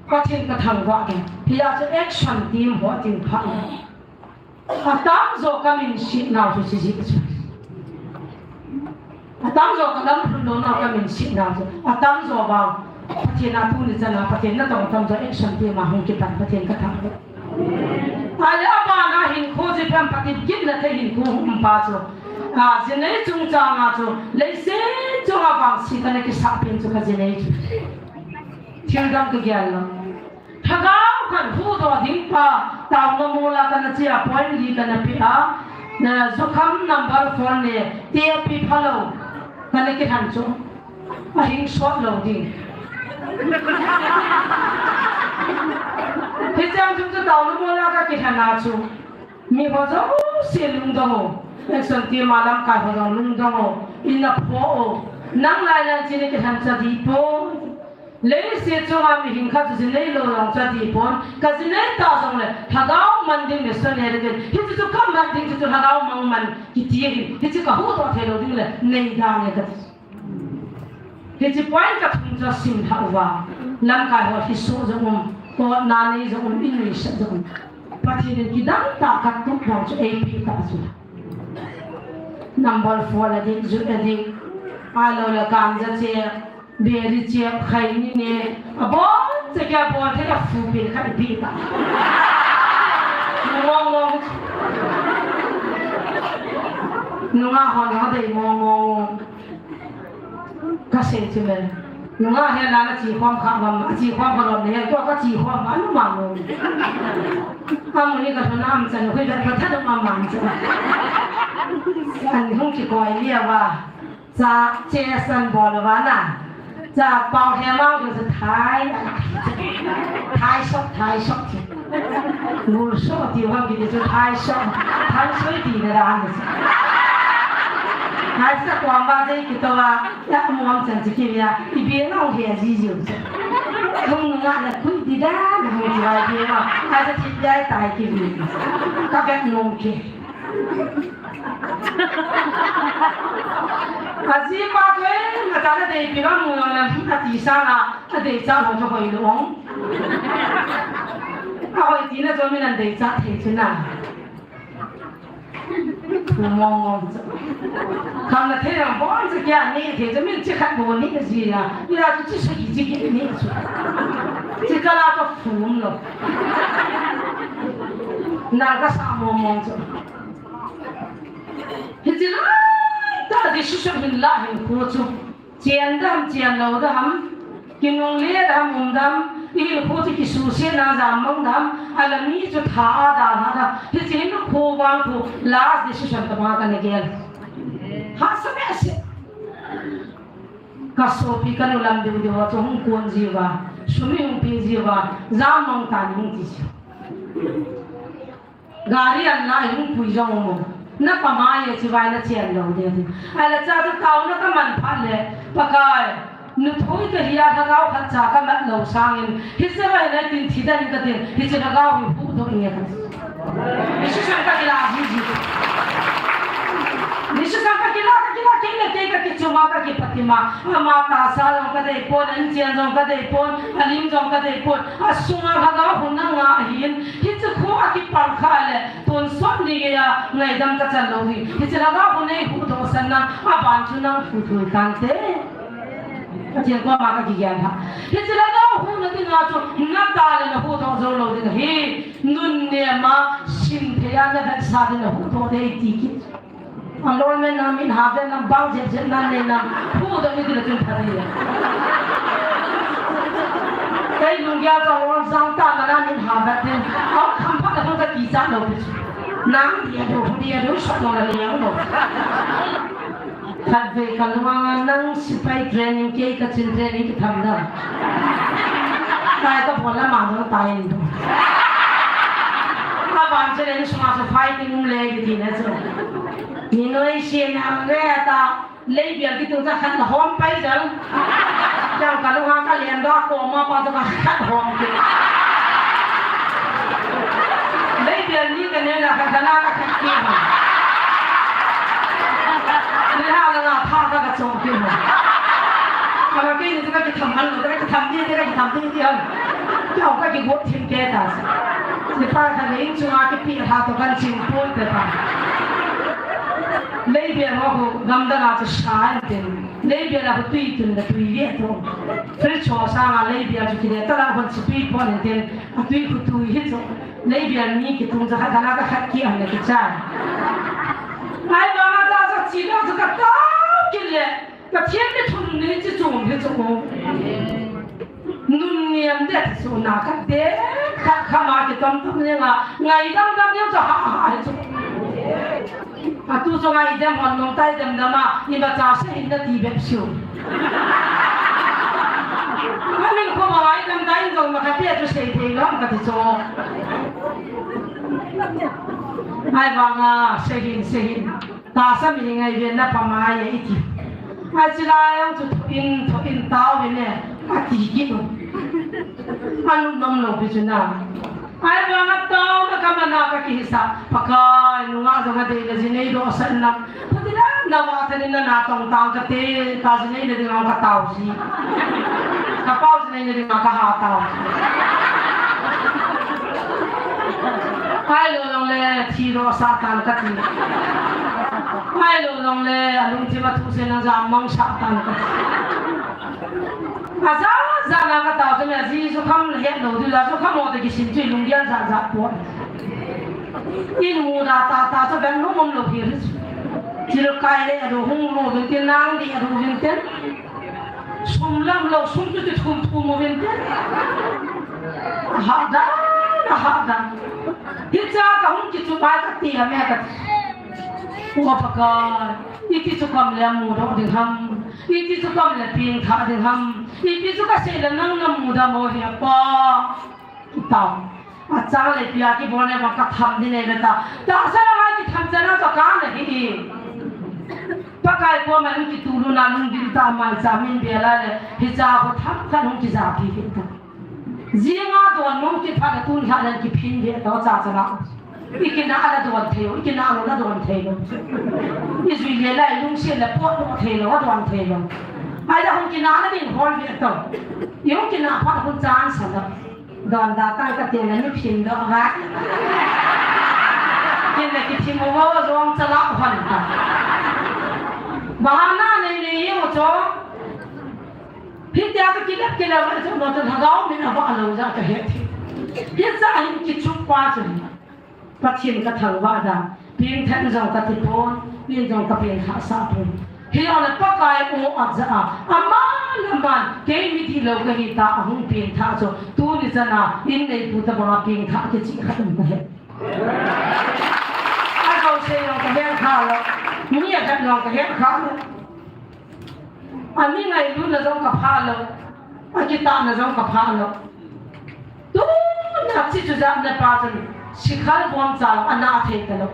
Pathen ka thangvah ding. Hiya chu action team ho ting pha. Atam jo ka min sit nau chu si ji chu. Atam jo ka lam phun lo nau ka min sit nau chu. Atam jo ba. Pathen a tuni chana Pathen na tong tam jo action team a hung kipan Pathen ka thang. Ale apa na hin kho ji pam Pathen kit na the hin kho hum pa chu. A jinei chung chang a chu. Lei se chung a vang si ka na ki sa pin chu ka jinei chu. Thil dang ka gyal lo. Lhagao khat huhdoh ding pa, taona mola kana chia, point li kana pe a, na jukham number four le, te pi phalo, kana kilhan chu, ahing sot lo ding. Hichang chu chu taona mola ka kilhan a chu, mi ho jouse lungdong o, action team a lamkai ho jong lungdong o, ina pho o, nang lai lan chini kilhan cha di po. Leiset chunga mihem khat chu jinei lou jong chu ati pon, ka jinei ta jongle, lhagao man ding missionary din, hichu chu ka man ding chu, chu lhagao mang man kiti ahi, hichu ka huhdoh thei lou ding le, nei dang e kati. Hichu point ka thum chu asim lhah uva, lamkai ho hi soh jong um, kotna nei jong um, in nuisat jong um. Pathen in kidang tah ka tup dang chu eipe ta chu. Number four la ding, jut la ding. Ahilou le ganja che. Beri chep khai ni ne, abon, che kya bol the ka fu pin kha ipi ta. Ngong ngong. Nunga hon ha dei ngong ngong. Ka sei chu le. Nunga he la na chi khom kha mam, a chi khom kha lom ne, to ka chi khom ma nu ma ngong. Amuni ka thona am chan, hui da ka thadam am man chan. An hung ki koi lia wa. Cha, che san bol vana. Cha, pau he mau chu thai. Thai sok, thai sok. Ngul sok ti wa ki chu thai sok. Thai sok ti na ran. Thai sok wa ba dei ki to wa. Ya muam chan chi ki ya. I bi na he ji ju. Hung nga na kui di da na hung ji wa bi na. Ai sa ti dai tai ki bi. Ka bet nong ki. Ajipa chu, eh, nachan adeipi gam mu na, ati sanga, adei cha ho chu hoi lou. Ahoi tina chu min an dei cha thei chu na. Thu mong mong chu. Khang na thei ang bon chu kia ni thei chu min chi khat bo ni ji ya. Ila chu chi sa ki chi ki ni chu. Chi kala chu phum lou. Na ka sa mong mong chu. Hiche lai tah decision hin la hin khu chu. Chen dam, chen lou dam. Kinungle dam, um dam. I hin khu chu kisuhset na jam mang dam. Ala mi chu tha a da na da. Hiche hin khu vang khu last decision tah ma ka na gel. Hahsa behseh. Ka sopi ka nu lam deu deu a chu hung kon jiu va. Sum i hung pe jiu va. Jam mang tan hung ti jiu. Gari an la hung pui jong mo. Na pamai e, chivai na chen lou de. Ala cha chu taona ka man phat le, Pakai, nu thoi ka hi a, lhagao khat cha ka mat lou sangin, hiche vai na tin thi dan ka tin, hiche lhagao hi huhdoh nge ka. Decision ka kila jiji. Decision ka kila, ka kila, kei le kei ka kichuma, ka kipatima. Ama tahsa jong ka dei pon, an chen jong ka dei pon, alim jong ka dei pon. Asunga lhagao hun na nga ahin, hiche khu a kipang kha le, tonsot ni geiya ngaidam ka chan lou hi. Hiche lhagao hun nei huhdoh san na, aban chu nang thu thu tante. Pathen koma ka kigel ha. Hiche lhagao hun na dinga chu, na ta le na huhdoh jou lou ding ahi. Nun nema, sim thei a na vetsah ding na huhdoh dei ti kit. Alon men na min ha ven na bang jep jep na ne na hu da mi dile tun thari. Kai lung ya ka lon jang ta na na min ha ven tin. Au kham pha na ka ki cha lo. Nang dia do dia do sa lo na liang lo. Khatvei ka lung a nang sipai training kei ka chin training ki tham da. Kai ka bola ma lo ta in do. Ka ban chen in suma so fighting um le ki ti na so. Ni noi siena ve ta, leibial kitung cha khat na hom pai jal. Jang ka lung a ka lian da ko ma pa cha ka khat hom ki. Leibial ni ka ne na ka dana ka khat ki hom. Ni ha la na pha ka ka chong ki hom. Ka la ki ni ka ki tham han lo, ka ki tham ni, ka ki tham ni ki han. Ka ka ki got thim ke ta. Ni pa ka ni chung a ki pi ha to kan ching pon te pa. Leibial ho ko gam da na cha sa an ten. Leibial a ko tui tun da tui ve to. Fridge ho sanga leibial chu kile, tala hon chu tui pon in tin, a tui khu tui hi chu. Leibial ni kitung cha khat na ka khat ki an le ki cha. Ai ba ma cha cha chi lo cha ka ta ki le. Pathen ni thun ni chi chu hi chu. Nun niam de chu na ka de khat kha ma ki tam tam ni nga. Ngai dam dam ni cha ha ha hi chu. Atu chu ngai dem hon nung tai dem dam a, imacha seihin nati bep siu. Amin kho ma ngai dem tai jong ma kati atu sei thei lou kati chu. Ahivanga seihin, seihin. Tahsa mi ngai ve na pamai e iti. Achi lai ang chu thoin, thoin tao ve ne. Ati kit u. Anu nom lou pi chu na. Ahivanga taona ka man a ka kihisah, Pakai, nungah jong adei le jinei dohsah in lang. Khuti le na va thanin na na tong tang kate, ka jinei le ding a ka tao ji. Ka pao jinei le ding a ka ha tao. Ahilou jong le thi dohsah tan kati. Ahilou jong le alungthim a thusen a jam mang sah tan kati. Aja, ja na ka tao chu me, ji chu kham het lou diu la, chu kham mo te kisin chu lunggel ja ja pon. In mu da ta ta chu ben hung um lou hi ri. Chil kai le ru hung mu vin tin, nang di ru vin tin. Sum lam lou, sum chu ti thum thum mu vin tin. Ha da, ha da. Hicha ka hung kichu pai ka ti ha me ka. Ua Pakai, iti chu kam le mu doh ding ham. Iti chu kam le ping tha ding ham. Iti chu ka sei le nang na mu da mo hi a pa. Tao. Achang le pia kibol le ma ka tham ding nei le ta. Tahsa la ngai kitham chana to ka na hi. Pakai koma hung kituluna lungdil ta mai cha min bia la le. Hicha ko tham khan hung kija pi hi ta. Jinga don mong kipha le tun ha le kiphin hi to cha cha la. I kinah a la don thei lou, i kinah lou la don thei lou. I jui le la, i lungset le potdoh thei lou, a don thei lou. Ahile hung kinah na ding hol ve tau. I hung kinah phat hun chan sa la. Don da tai ka ti le ni phin doh va. Kin le kithim mo jong chala hon ta. Bahana nei nei u chu. Hitia ka kilep kilep le chu no chu lhagao min a va lo ja ka he thi. Hicha hin kichup pa chu. Pathen ka thangvah dan, piengthat jong ka ti pon, pien jong ka piengthah sah pon. Hijongle Pakai o a ja a, aman, aman, kei mi dihlou ka hi ta, ahung piengthah chu, tuni chan a, in neipu tabang a piengthah kichih khat um ka he. A kau sei jong ka he kha lou, mi a khat jong ka he kha lou. A mi ngailutna jong ka pha lou, a kitahna jong ka pha lou. Tuna chi chu jat na pa chun, sikhal bom cha lou, a na thei ta lou.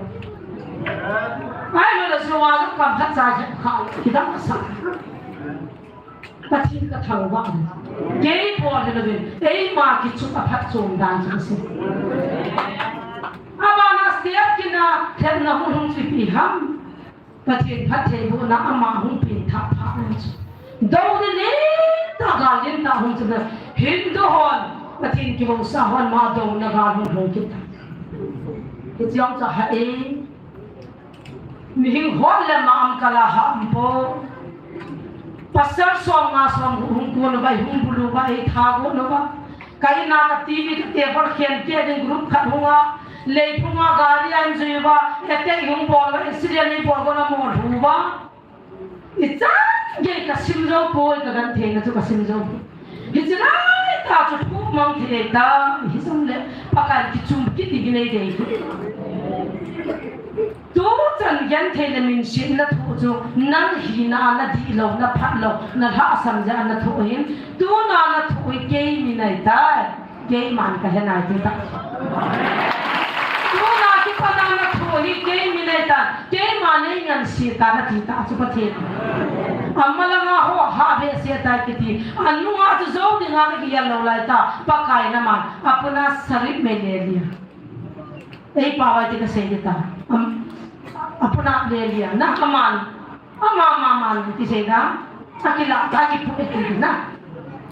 Ahilou le, sua jong kam phat cha he kha lou, kidang a sa. Pathen ka thangvah. Kei bol hilouvin, eima kichup a phatchom dan chu si. Abana step kina, themna hung hung chu ipi ham. Pathen phattheibohna ama hung piengthah phat le chu. Douna lentah, gal lentah hung chu na. Hindu hon, Pathen kihousa hon ama douna gal hung hung kit ta. Hiche jong chu ha e. Mihing hon le ma am kala ha um po. Pasal som nga som hung kon uva, hung bulu uva, ei tha kon uva. Ka in a ka T V ka table khen keh ding group khat hung a, leiphung a gari a in jui uva, attack hung bol uva, accident in bol uva, na mo lhu uva. Ichan gei ka sim jou poi, ka gentheina chu ka sim jou poi. Hiche lai tah chu thu mang thei ta, hijongle Pakai kichum kiti hi nei dei. Tuchan genthei le minsetna thoh chu, nang hina a na dihlou, na phatlou, na lhahsam jeh a na thoh ahin, tuna na thoh hi kei min ahitai, keiman ka he nai ti ta. Tuna kipat a na thoh hi kei min ahitai, keiman nei ngansi ta na ti ta chu Pathen. Ama langa ho ha behseh tai kiti, anunga chu jou dinga na kigel lou lai ta, Pakai in aman, apuna sarip me le lia. Ei pao a ti ka sei ding ta. Am, apuna le lia na aman. Ama, ama, ama, ti sei na. Akila, ta kipu e ti na.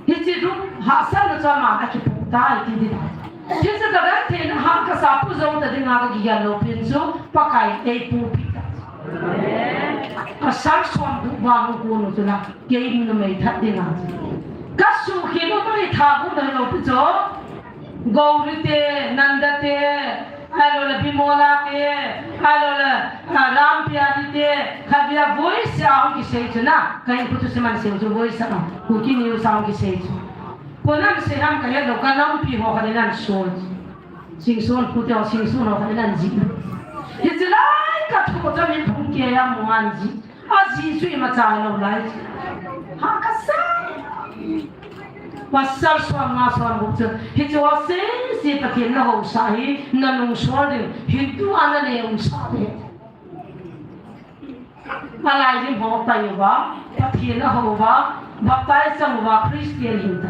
Hiche rup, hahsatna chu ama, akipu tai ti ding ta. Hiche ka genthei na ha ka sa pu jou ta dinga ka kigel lou pen chu, Pakai ei pupi ta. Ka sar som bu ba nu ku nu chu na, kei numei that dinga chu. Ka sukhi numei tha bu na lou pi chu. Gauri te, Nanda te, ahilou le Bimola te, ahilou le, ah, Ram Pyari te, khatvei a voice a hung kisei chu na, ka in photo siman sei chu voice a, Kuki News a hung kisei chu. Koi in asei ham ka het lou, ka lampi ho khat in asol. Singson pute ho, Singson ho khat in aji. Hiche lai ka thu chu mi phung kei a mu an ji. Ajeh chu imacha lou lai. Ha ka sa. Pasal som nga som gup chu. Hiche ho sese Pathen na housa hi, na nungsol ding. Hindu a na le um sa le. Alai lim ho tai uva, Pathen a hou uva, baptize chang uva, Christian hin ta.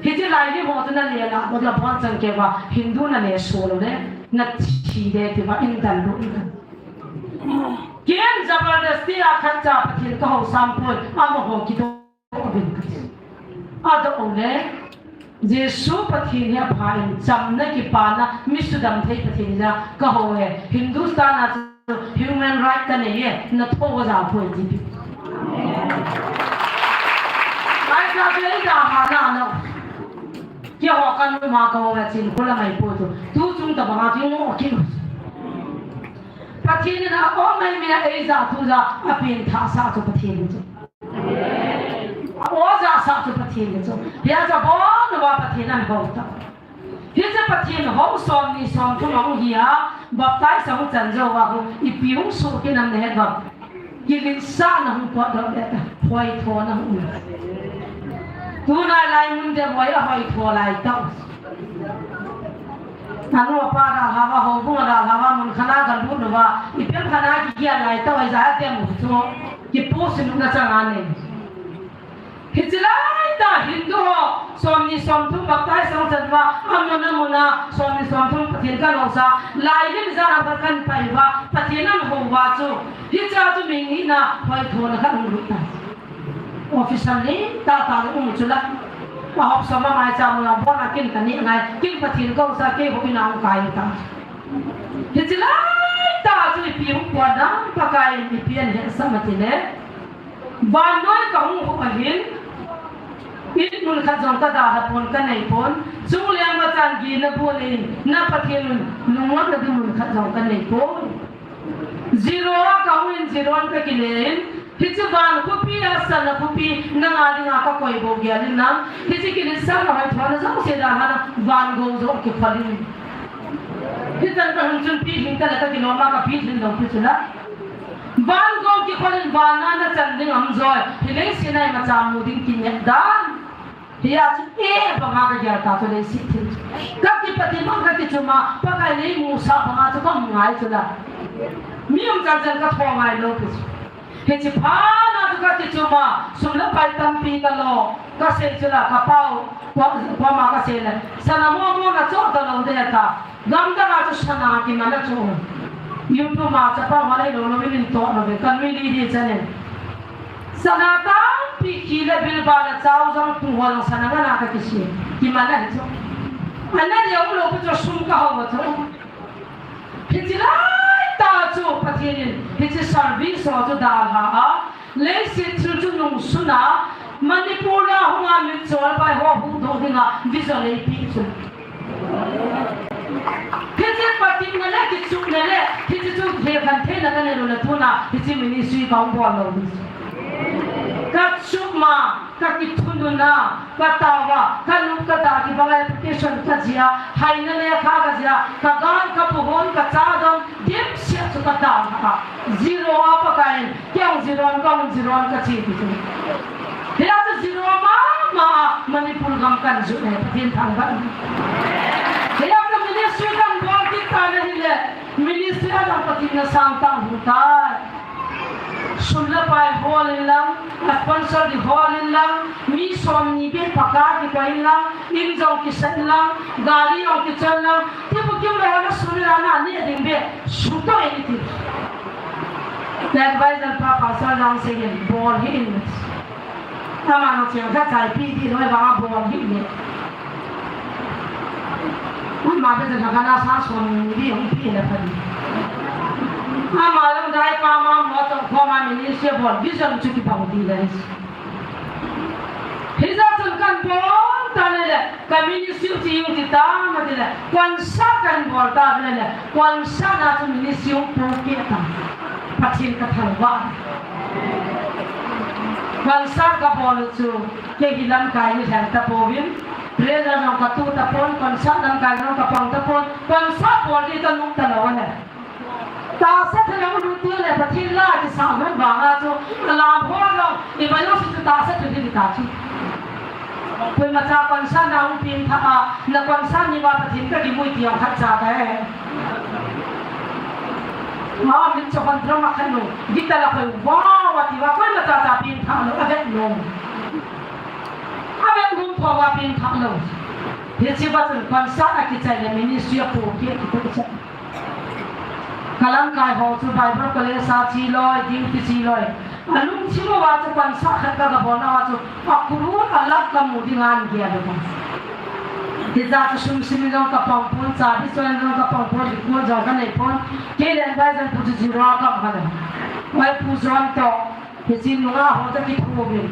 Hiche lai lim ho chu na le la, mo la bon chang kei uva, Hindu na le so lou le, na thi de ti uva, in dan lou in dan. Ken jabardasti a khat cha Pathen ka hou sam poi, amaho kidoh uvin ka ti. Adoh u le, Jesu Pathen hi apha in, chamna kipana, mi sudam thei Pathen hi ka hou e. Hindustan a chu human right ka nei e, na tho ja poi ti pi. Ai ka be da ha na na. Keiho ka nu ma ka hou e chin ko la mai poi tu. Tu chung tabang a chu ngo ki. Pathen in a o mai mi a ei ja thu ja a piengthah sa chu Pathen chu. A o ja sa chu Pathen chu. Hia cha bon uva Pathen ahin hou ta. Hiche Pathen hou som ni som thum ahung hi a, baptize ahung chan jou uva hung, ipi hung soh kit nam na het uvam. Kilinsahna hung potdoh le ta, hoithona hung. Tuna lai mun ding hoi a hoitho lai tau. Anu apa dalha uva, houbung a dalha uva, mun khat a galut uva, ipi ham khat a kigel lai tau, ijat a dem u chu, kipuilut na chang a nei. Hiche lai tah Hindu ho, Somni somthum baptize song chan uva, amun amun a, somni somthum Pathen kalousa, lai lim ijat a kahin pai uva, Pathen in ahouva chu, hiche chu mi hina hoithona khat hung lut tai. Official ni tah tah le um chu la. Ahop som a mai cha mun a bon a kin kaneh ngai, kin Pathen kalousa kei houin a hung kai tai. Hiche lai tah chu ipi hung pon dam Pakai in ipi ahin hetsah em itile. Vannoi kahung hou ahin, in mun khat jong kadalha pon kanei pon, chungleng vachan gihna bol in, na Pathen un lungnatna ding mun khat jong kanei pon. Zero a kahung in, zero a kakile in, hiche van khopi a sana khopi, nanga dinga kakoi bou gel in lang, hiche kiletsahna hoithona jouse dalha na, van gou joh kikhol in. Hichan kahung chun pilhing tale kakilom a kapilhing lou pi chu la. Van gou kikhol in van a nachan ding aum joi. Hilai sina imacha mu ding kinep dan. Hia chu e banga kagel ta chu leiset thil chu. Kakipat in bang kakichum a, Pakai in eimusah banga chu kaum ngai chu la. Mi um chan chan kathou ngai lou pi chu. Hiche phat a chu kakichum a, sum le pai tampi kalo, kasei chu la, kapau, kua, kuama kasei le, sana momo nacho talou ding ta, gamdang a chu sana kiman a chu. YouTube a chapang ho le lou lou in to lou ve, kanui li di chanin. Sana tampi khi le bilba le chao jong tu ho jong sana ngana kakisi, kiman a hi chu. Ana dia umlou pi chu sum kahou chu. Hiche lai tah chu Pathen in hiche service ho chu dalha a, leiset thil chu nungsun a, Manipur a hung a mitchol pai ho huhdoh dinga vision eipeh chu. Hiche patepna le kichupna le hiche chu thekhan theina kanei lou le tuna hiche ministry kahung bol lou ding chu. Kachum a, kakithunun a, katao a, kanop kata kibang a application kajih a, haina lekha kajih a, kagal, kapuhon, kacha don, dimset chu kadalha a. Zero a Pakai in, keiho zero a kahung zero a kache ti chu. Hia chu zero mama a Manipur gam kahin jot e, Pathen thangvah in. Hia chu ministry kahin bol kit tan ahile, ministry a jong Pathen in asang tang hung tai. Sum le pai hol in lang, a sponsor di hol in lang, mi somni bep paka kikoi in lang, in jong kisa in lang, gari jong kichoi in lang, tipu kiu le hana sum in lang na neh ding bep, sutoh in ti. Advisor pa pastor lang sei in, bol hih in. Ama nung cheng khat chaipi ti loi vang a bol hih in. Ama bep jong kana sa somni bep hung pi le pha di. Ama lang dai pa ma mo tong khoma ministry bol vision chu kibang ti le. Hijeh chun kahin bol tan le, ka ministry chu hung ti tam ati le, concert kahin bol tan le, concert a chu ministry hung pohkeh tan. Pathen kathangvah. Concert kabol u chu, kei hi lamkai ni lheng tapouvin, prayer jong katoh tapon, concert lamkai jong kapang tapon, concert bol di kanung talou ahi. Tahsa thil a lut ding le Pathen la kisah man vang a chu, alam ho jong, ima jouse chu tahsa thil hi ta chu. Koima cha concert na hung pengthah a, na concert ni uva Pathen kakimu ti jong khatcha kahe. Ma min cho hon drama khat nu, guitar la khoi wow ati uva, koima cha cha pengthah lou, avet nom. Avet nom pha uva pengthah lou. Hiche uva chun concert a kichai le ministry a pohkeh kitoh cheh. Ka lamkai ho chu Bible College a che loi, duty che loi. Alungthim uva chu concert khat ka, kabol nauva chu, a crore a lakh kamu ding ahin gel uva. Hijeh chun sum sim in jong kapang pon, chabi choi in jong kapang pon, record jong kanei pon. Kei le advisor pu chu zero a kaum kha le. Oi pu John toh. Hiche nunga ho toh kithouvin.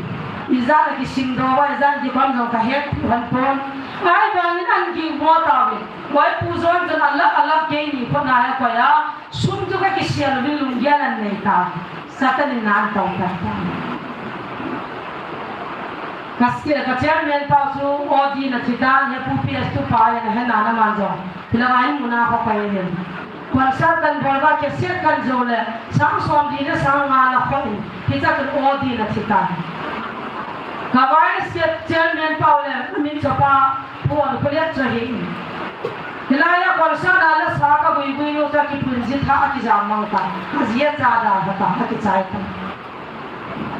Ijat a kisimdoh uva, ijat a kibang jong kahet hih pon. Ahivangin ahin gingmo tauvin. Oi pu John chun a lakh a lakh kei ni khut na he koi a. Sum chu kakisel uvin lunggel ahin nei tai. Satan in na ahin tong tan tai. Ka skill ka chairman pa chu O D na thi tan, he pu P S tu pa ahi na he na na man jong. Hilanga in muna kho pai hin. Concert kahin bol uva cassette kahin jou le, sang som li le sang nga na kho in. Hiche chun O D na thi tan. Ka vice chairman pa u le, min chopa, Pu Ankhuliat chu ahi. Hilai a concert a la sa ka gui gui nu chu akipun jin tha akijam mang ta. Aji acha da ha ta, akichai ta.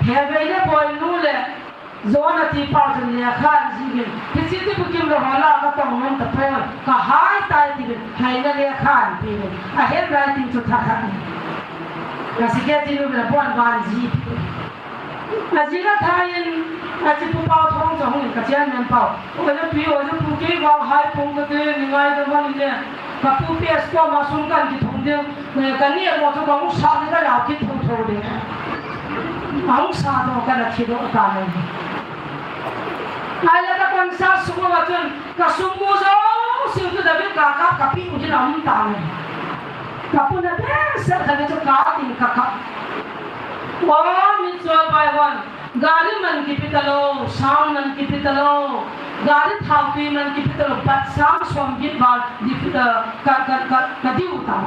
Hevei le Boinu le John ati pa chun lekha ajih in, hiche Ti Bukim le ho la katong nom tapon, kahai tai tin, haina lekha ape in, a handwriting chu thakhat in. Ka secretary nu bela bon ban ji. Ajih a thai in, achi pu pau thong chu hung in ka chairman pau. Oja pi, oja pu kei vang hai pung kate, ni ngaidam uvin ne. Ka pu P S koma sum kan kithum ding, eh, ka neh mo chu ka hung sah ni ka lau kit thotho ding. Ahung sah doh ka na thi doh ta mai. Ahile ka concert sung uva chun ka sum mu jouse chu David Kaka ka pe u hin aum ta mai. Ka pu na behseh khat chu ka tin ka kap. O, mi chol bai hon. Gari man kipe talou, sound man kipe talou, gari thaopi man kipe talou, bat sang som get val, di, eh, ka, ka, ka, ka diu ta.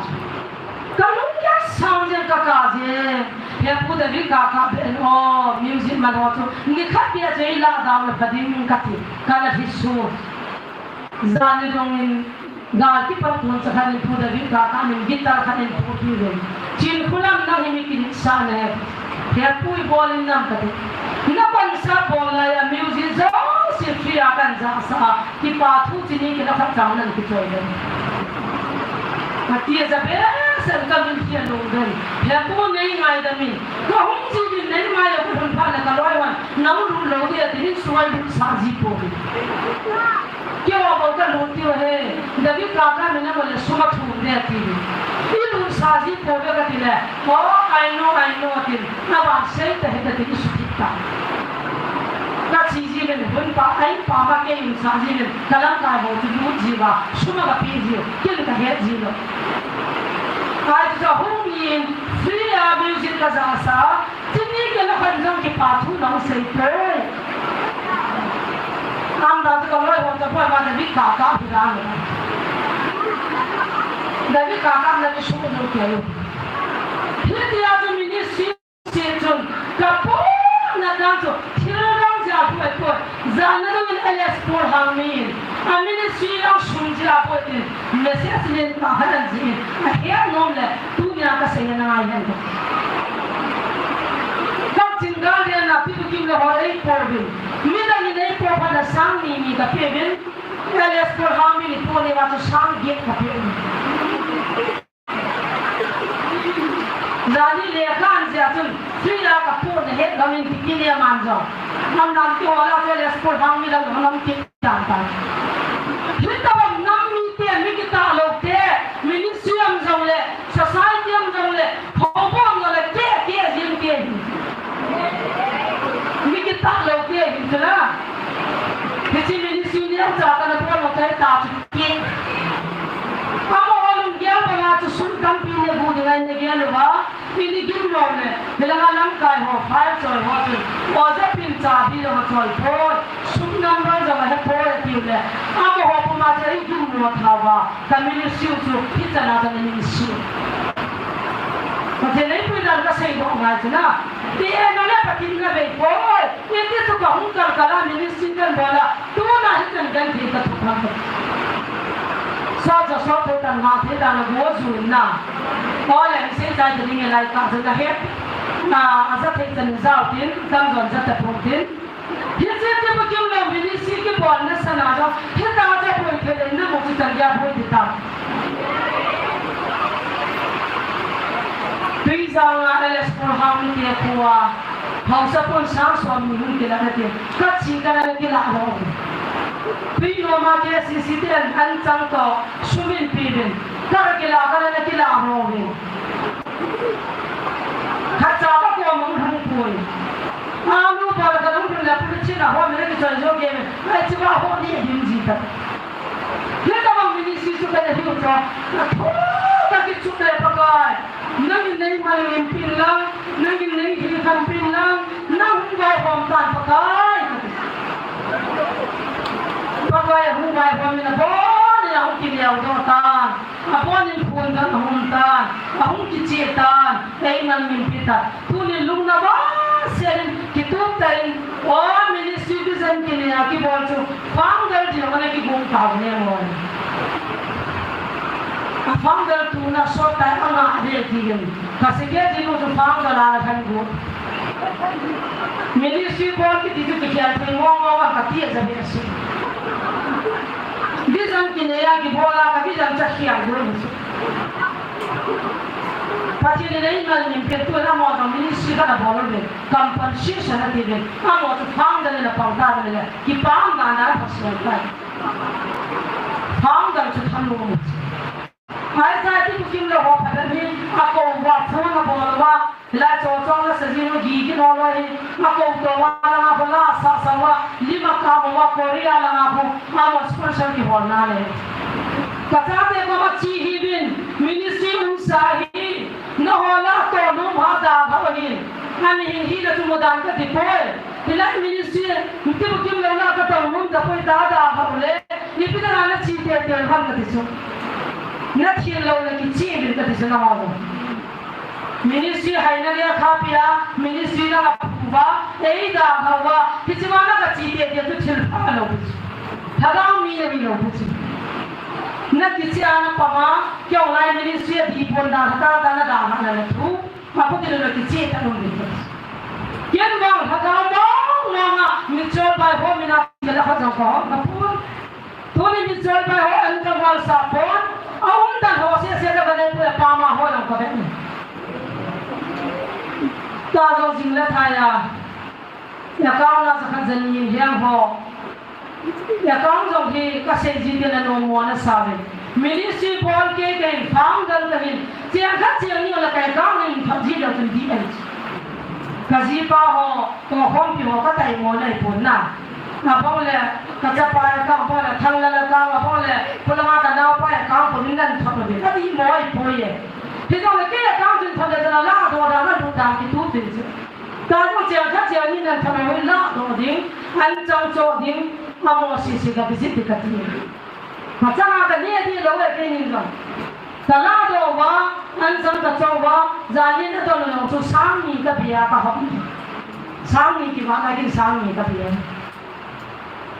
Ka lung kya sound jen ka ka jen. He pu David Kaka ben o, music man ho chu. Ni khat pia chu ei la dau le pha ding ka ti. Ka la hi su. Jan ni dong in, Gal kipat tun cha khat in pu David Kaka min guitar khat in pu pi ve. Chin khulam nang hi mi kirit sa ne. He pu i bol in nam kati. Na concert bol lai a music jouse free a kan ja sa. Kipa thu chi ni kila khat chang nan kichoi le. Kati a ja behseh ka min thia lung den. He pu nei ngaidam in. Ka hung ji din nei ngai a ka hun pha na ka loi wan. Nang lut lou dia tin suai lut sa ji po. Keiho bou ka lut diu ahi, David Kaka min a bol le sum athum ding ati. I lut sa ji pouve kati le, oh, I know, I know, atin, na vang sei ta hih e, atin, i sutit ta. Ka chi ji uvin, hun pa, a in pa ma kei in sa ji uvin, ka lamkai ho chu lut ji uva, sum a ka pe ji u, ken ka het ji lou. Ahi chu hung in, free a music ka ja sa, Chini kei la khan jong kipa thu nang sei poi. Am da tu ka loi ho ta poi ma David Kaka hi dan. David Kaka na ki su no ke. Hitia chu ministry chun ka pona dan chu thil dang ja poi poi. Jana dang in L S Paul Hangmi in. A ministry dang sum ja poi tin. Message len pa khat an jih in, ahet nom le, tunia kasei na ngai hen. Kakchin gal lian na Pi Bukim le ho eipou vin. Midang in eipou phat a sang ni ni kape vin. L S Paul Hangmi in tuni va chu sang get kape vin. Jani lekha an jih a chun, free a kapona het gam in tikin e man jong. Nam nam ti ho la chu L S Paul Hangmi dang nam ti. Tang tang. Hitabang nam mite, mi kitah loute, ministry am jongle, society am jongle, houbung am jongle, keh, keh, jing keh. Mi kitah loute, hi chu na. Hiche ministry neocha kana bol lou tai ta chu keh. Amaho lunggel banga chu sun tampi negu ding ahi nagel uva. Ini gimmo le, hilanga lamkai ho, file choi ho chun, oja pin chabi jong achoi poi, sum number jong ahe poi atiu le, amaho puma chu eigimmo tauva, ka ministry u chu, hichan a chu ministry u. Pathen in eipui dan kasei doh ngai chu na. Ti e na le Pathen in avei poi, iti chu kahung kal kal a ministry kan bol a, Tuna hichan genthei ka thup ham. Sot ja sot thei tan, nga thei tan, agu aju in na. Ole, mi sei chai thei ding e lai ka, ja na het. Na, aja thei chan jao tin, tamjon ja ta phong tin. Hiche Ti Bukim le ministry kibolna sana jong, hita ja poi thei le, na mo chu chan ja poi thei ta. Tuijang a L S Paul Hangmi te khua, haosa pon sang som ni hung kila na tin, ka chi ka na kila lo. Tuinom a K C C ten an chang to, sum in pe vin, ka kila ka na kila lo vin. Khat cha ka ko mang hung poi. Alu pa ka hung poi la pu chi na ho me ki choi jo ke me, ai chi ba ho ni dim ji ta. Hitabang ministry chu kana hiu chu, na thu ka kichuk le Pakai. Nangin nei mal ngim pin lang, nangin nei hi khan pin lang, nang hung vaihom tan Pakai. Pakai hung vaihom in abon in ahung kineo doh tan, abon in phun doh ahung tan, ahung kicheh tan, ei nang ngim pin tan. Tunin lungna vang sel in, kitup tah in, o ministry vision kinei a kibol chu, founder ding ana kigong tau ne mo. A founder tuna sot tai anga de ti in. Ka secretary nu chu founder a la khan gu. Ministry bol kiti chu kikhel thei mong mong a kati a ja ve si. Vision kinei a kibol a ka vision cha khial do ni chu. Pathen in eimalnim pet tu in amaho jong ministry khat abol uve, compensation ati uve. Amaho chu founder in apang ta uve le, kipah dan a Pathen in apai. Founder chu thamlou. Isaiah Tibukim le ho phat a hi akou uva, phone abol uva, hilai Chawchawng le Sajinu gi kinol uva hi, akou to uva, langa ho la asah sah uva, lim akap uva, Korea langa ho, amaho sponsor kiholna le. Kachate koma che hih uvin, ministry umsa hi, nangho la toh nom uva dalha u ahin, ani hin hile chu mudan kati poi. Hilai ministry, Tibukim le la kato nom tapoi, da dalha u le, ipi dinga nache teitei u ham kati chu. Nathil lou le kiche uvin kati chu nangho. Ministry haina le kha pia, ministry na aphuba, eidalha uva, hiche ma na kache teitei chu thil pha lou pi chu. Lhagao mi nahi lou pi chu. Nakiche a napama, kei jong lai ministry a dipon dalha tah tah nadalhah na le thu. Aphot in nakiche ta nom pi chu. Ken vang lhagao mong mong a, michol bai ho mina kila khat jong kahom kapon. Tuni michol bai ho an kangol sah pon, aum dan ho sese kaga nei poi, apama ho jong kavet in. Tua jong jing le thai a, account na ja khat ja ni in hiang ho. Account jong hi kasei ji teng le nommo nasa uve. Ministry bol kei kahin, founder kahin, cheng khat cheng ni le ka account in phat ji leu chun dih ahi. Kajipa ho, tokhompi ho kataimo nei pon na. Abang le, kachapa account, abang le, Thanglal account, abang le, polanga kanaopa account, pon in nan thot lou ve. Kadih mo ahipoi e. Hijongle kei account chun thot le chun ala do dan, alu dan kitup in chu. Tua jong cheng khat cheng ni nan thot lou hin ladoh ding, an chang choh ding, amaho sese ka visit ding kati. Kachanga kane dih lou e keinin jong. Kaladoh uva, an chang kachoh uva, jan in adon lou chu sang ni kape a kahop. Sang ni kimat a kin sang ni kape.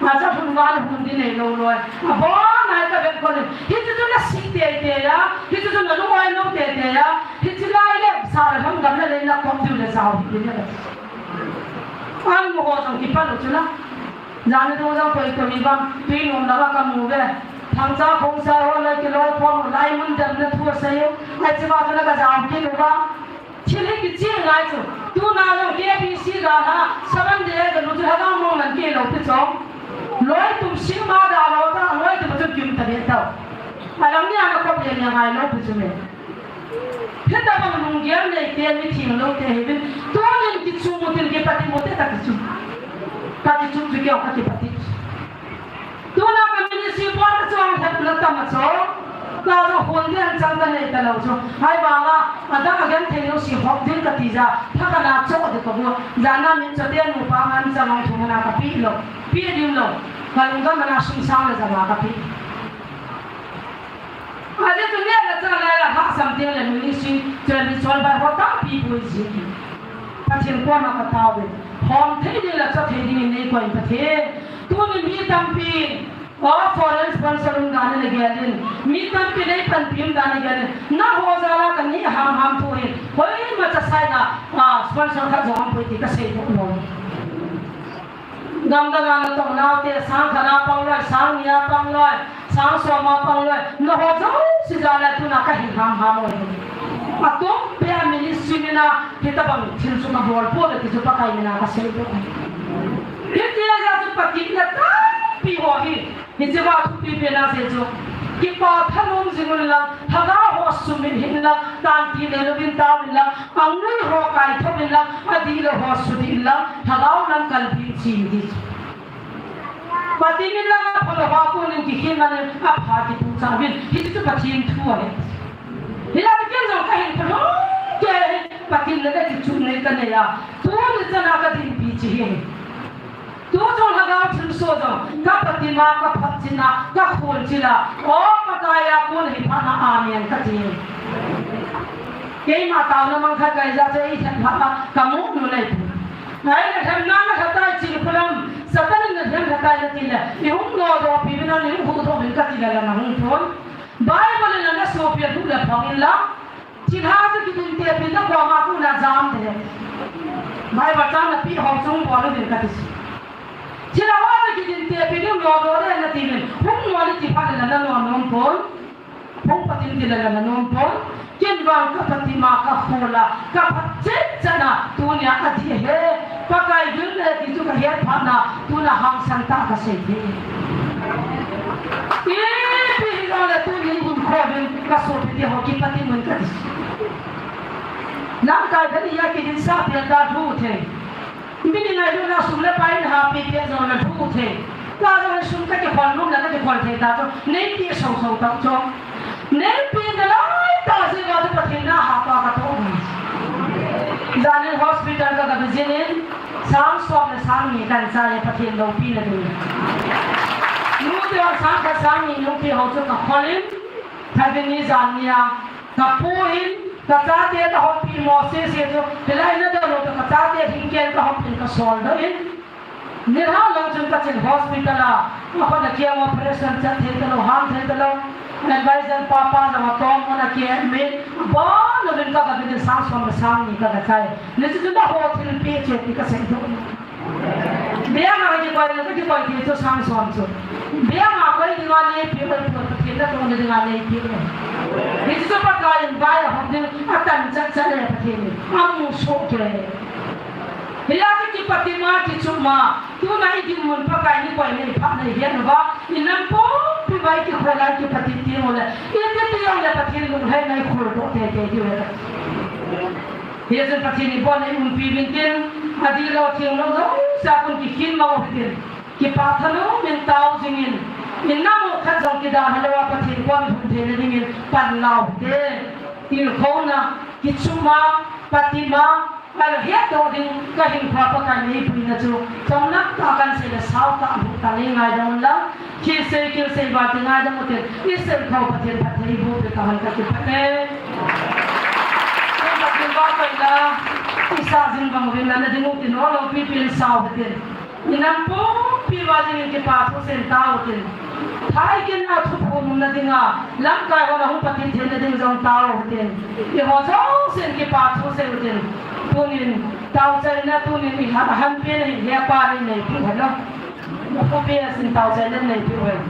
Acha hun van hun ding neilou loi. Abon a kavet khol in. Hichu chu nasih teitei a, hichu chu nalung oi lou teitei a, hichu lai le sa le lhang gam le lei la kom diu le jao hi le. Amaho jong kipan u chu la. Jan a tu jong koi koi mi bang, tui nom lama kamu ve. Thangcha Khongsai ho lai kiloi khom u lai mun damna thu asei u. Ai chima chu na kajao kit uva. Thil hi kiching ngai chu. Tuna jong K B C ga na, seven day ga lu chu lhagao mong nan kei lou pi chu. Loi tum sing ma da lou ta, loi tum chu kim ta be tau. Alang ni ana kop le ni ngai lou pi chu me. Hitabang lunggel neite, mitheng loute hiuvin, tunin kichung utin, kipatep ute kakichung. Kakichung chu keiho kakipatep. Tuna ka ministry bol a chu ang lhepna tam a chu. Ka jong hon ding chang kanei talou chu. Ahivanga, adang agenthei jouse hop ding kati jeh a, phatah a choh ding kabu. Jan a min chote nupa ngan chang ang thum ana kapeh lou. Peh ding lou. Kalungdam ana sum sang le janga kapeh. Ajeh chu neh le chah lai a lhahsam teng le ministry, chule michol bai ho tampi boi ji. Pathen koma katao ve. Hom thei ding le chah thei ding in neikoi in Pathen. Tuni mi tampi, o foreign sponsor um dan in nagel in. Mi tampi neipanpi um dan in nagel in. Nangho jal a kaneh hamham thu hin. Koima cha side a, a, sponsor khat jong umpoi ti kasei doh lou. Gamdang a natong naote, sang khat a pang loi, sang ni a pang loi, sang som a pang loi, nangho jouse jal a tuna kahin hamham u ahi. Atum pia ministry min a, hitabang thil chu kabol poi le ti chu Pakai min a kasei doh ahi. Hitia jeh chu Pathen in tampi ho hi, hiche va thupi pen a jeh chu. Kipa thanom jing un lang, lhagao ho sumil hih in lang, tanti neilou in tao in lang, angul ho kaithou in lang, adih lou ho sudih in lang, lhagao lam kalbi in chem ding. Pathen in lang aphalou a konin kikhen man in apha kituh cha uvin, hiche chu Pathen thu ahi. Hilai a ken jong kahin phalou kei, Pathen le le kichun nei kanei a, tuni chan a kadinpi chu hi. Tu jong lhagao thilsoh jong, kapatep a, kaphatchil a, kakhonchil a, o Pakai a kon hi phat na, amen kati. Keima taona mang khat kaija chu eilhep lhah a, kamu nu nei pu. Ngai na lhem na na khatai chil phulam, Satan in na lhem khatai nati le, ihung nodoh pi uvin, ihung huhdoh uvin kati le, la nahung thon. Bible in na sopi a thu le phong in la. Thilha chu kidin tepi na koma kona jam de. Bible chang napeh hou chu hung bol uvin kati. Thilha hoa na kidin tepi ding lo lo le nati uvin. Hung bol iti phat le na nom nom pon. Hung patin ti le na nom pon. Ken vang ka patima ka khola ka phat chet chet na tunia adih e. Pakai vil le ti chu ka het phat na tuna hangsan tah ka sei thei. Ipi hilou le tuni hin khovin ka sopi te ho kipatin un kati. Lamkai khat in a kidin sa pen ta thu thei. Min ngailutna sum le pai in happy pen jong na thu thei. Ka jong sum ka kikhol nom le ka kikhol thei ta chu. Neipe sou sou ta chu. Neipe nalai ta jeh uva chu Pathen na hapa ka toh. Janin hospital ka ga visit in sang som le sang ni kan chai Pathen loupina ding. Nu te sang khat sang ni nu te ho chu ka khol in. Thakin ni jan ni a, ka pu hin, ka chate ka houpi mo sese chu, hilai na dong lou chu ka chate hin ken ka houpi ka sol doh in. Nilhah lang chun ka chen hospital a, ka khut a kiang operation chat thei talou, ham thei talou. Advisor pa pa jong atom on a ki admit, abon uvin ka ga visit sang som le sang ni ka ga chai. Ni chu chu na ho thilpeh che ti ka sei doh. Bank a kikoi le, kakikoi thei chu sang som chu. Bank a koi dinga neipe uvin, Pathen na tong dinga neipe uvin. Hichu chu Pakai in vai a hom ding, atan chat chat le Pathen in amu soh kei. Hia chu kipatima, kichupma, tuna i dinmun Pakai in eikoi le eipha le ihet uva, inam pumpi uva ikikhola kipatit teng ule, iti ti jong le Pathen lunglhaina ikhol doh tei tei diu ahi. Hichun Pathen in ibon in umpi uvin tin, adihlou thenglou jouse a kon kikhin mang u hitin, kipa thanom in tao jingin, inam u khat jong kidalha lou a Pathen kom ihung theina dingin pan lau hite. Tilkhouna, kichupma, patima, ahetdoh ding, ka hinkhoa Pakai in eipuina chu, chomlam tah a kan sei le sao tah, lhuh tah a nei ngaidam un lang, Thil sei, thil sei, val ti ngaidam u tin, i sei kho Pathen phatthei boh peh tauhen ka kipah e. Pathen vahchoi la, i sa jing bang uvin la, na ding u tin, o loupi pi in sao u tin. Inam pumpi uva dingin kipa thusein tao u tin. Thaikin a thuphon umna dinga, lamkai hon ahung patit theina ding jong tao u tin. Eiho jousen kipa thusei u tin. Tunin, taochaina tunin i han, han pen ahin, hepa nei neipeh u hen. Nakhopi a sin taochaina neipeh u hen.